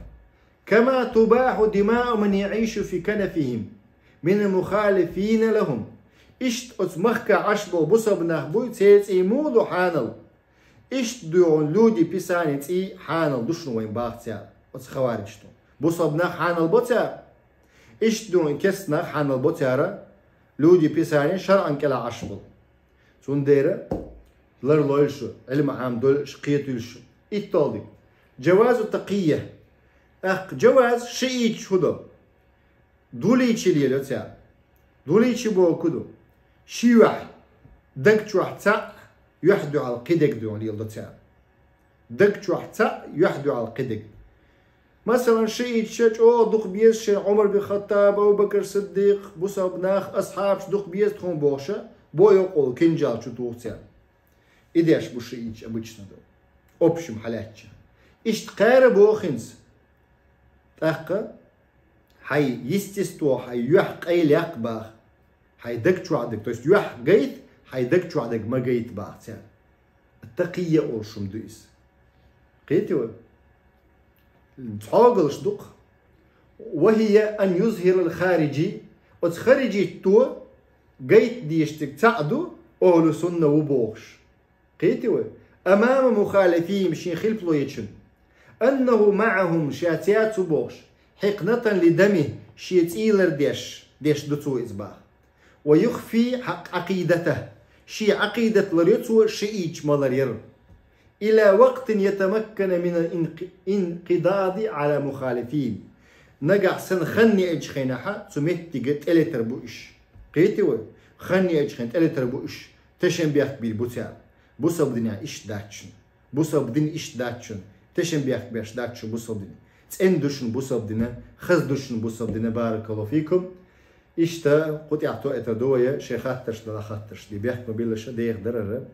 «كما تباح دماء من يعيش في كنفهم من المخالفين لهم». Иштта оцу махкахь Ӏаш болу бусалба нах буй, церан цӀий муха ду хьанал? Иштта дуьйхьуна люди Писаний цӀий хьанал ду шуна вайн баха цара, оцу хавариджашна. Бусалба нах хьанал бо цара? Иштта дуьйхьуна керста нах хьанал бо цара, люди Писаний шаръан кӀелахь Ӏаш болу. Цундела ларлойла шу, Ӏилма Ӏамадойла шу, кхетийла шу. ИтталгӀа дерг: «جواز التقية». ТӀаккха джаваз, шииташ хӀу до? Дулийчи лелайо цара. Дулийчи бохург хӀу ду? Ши юьхь, даг чохь цхьаъ, юьхь дуьхьал кхин дерг дуьйхьуна леладо цара. Даг чохь цхьаъ, юьхь дуьхьал кхин дерг. Масалан, шииташа чӀогӀа дукха беза шайна Ӏумар бин Хаттаб, Абу-Бакр Сиддикъ, бусалба нах, асхьабаш дукха беза тхуна бохуша, бо йокъал кинжал чу туху цара. И деш бу шииташ обычно ду. Общем хьалаьцча. Иштта кхара боху хӀинца. ТӀаккха Хьай естество, хьай юьхь къайлаяккха баха. Хьай даг чохь дерг, то есть юьхь гайта, хьай даг чохь дерг ма гайта баха цара. Такъийя олуш хӀума ду иза. Кхетий вай? Цхьогалш ду-кх. وهي أن يظهر الخارجي, оцу харижитто гайта дезаш дерг цхьаъ ду, أهل السنة ву бохуш. Кхетий вай? أمام مخالفيهم, шен хилпало ечун. أنه معهم, ша цаьрца ву бохуш. حقنة لدمه, шен цӀий лардеш, деш ду цо иза баха. ويخفي عقيدته, шен Ӏакъидат ларйо цо, шиӀиташ ма ларъяра. إلى وقت يتمكن من الانق-, الانقضاض على المخالفين. Нагахь санна хан неачу хенахь цу меттиге тӀелетар бу уьш. Кхетий вай? Хан неачу хенахь тӀелетар бу уьш. Тешнабехк бийр бу цара. Бусалба динехь иштта дац шуна. Бусалба дин иштта дац шуна. Тешнабехк беш дац шуна бусалба дин. ЦӀена ду шуна бусалба дин, хаза ду шуна бусалба дин, баракаллаху фикум. Иштта кху тӀехь тоьар ду вай, шайн хаттарш дала хаттарш де. Бехк ма биллалаш, деха дарара.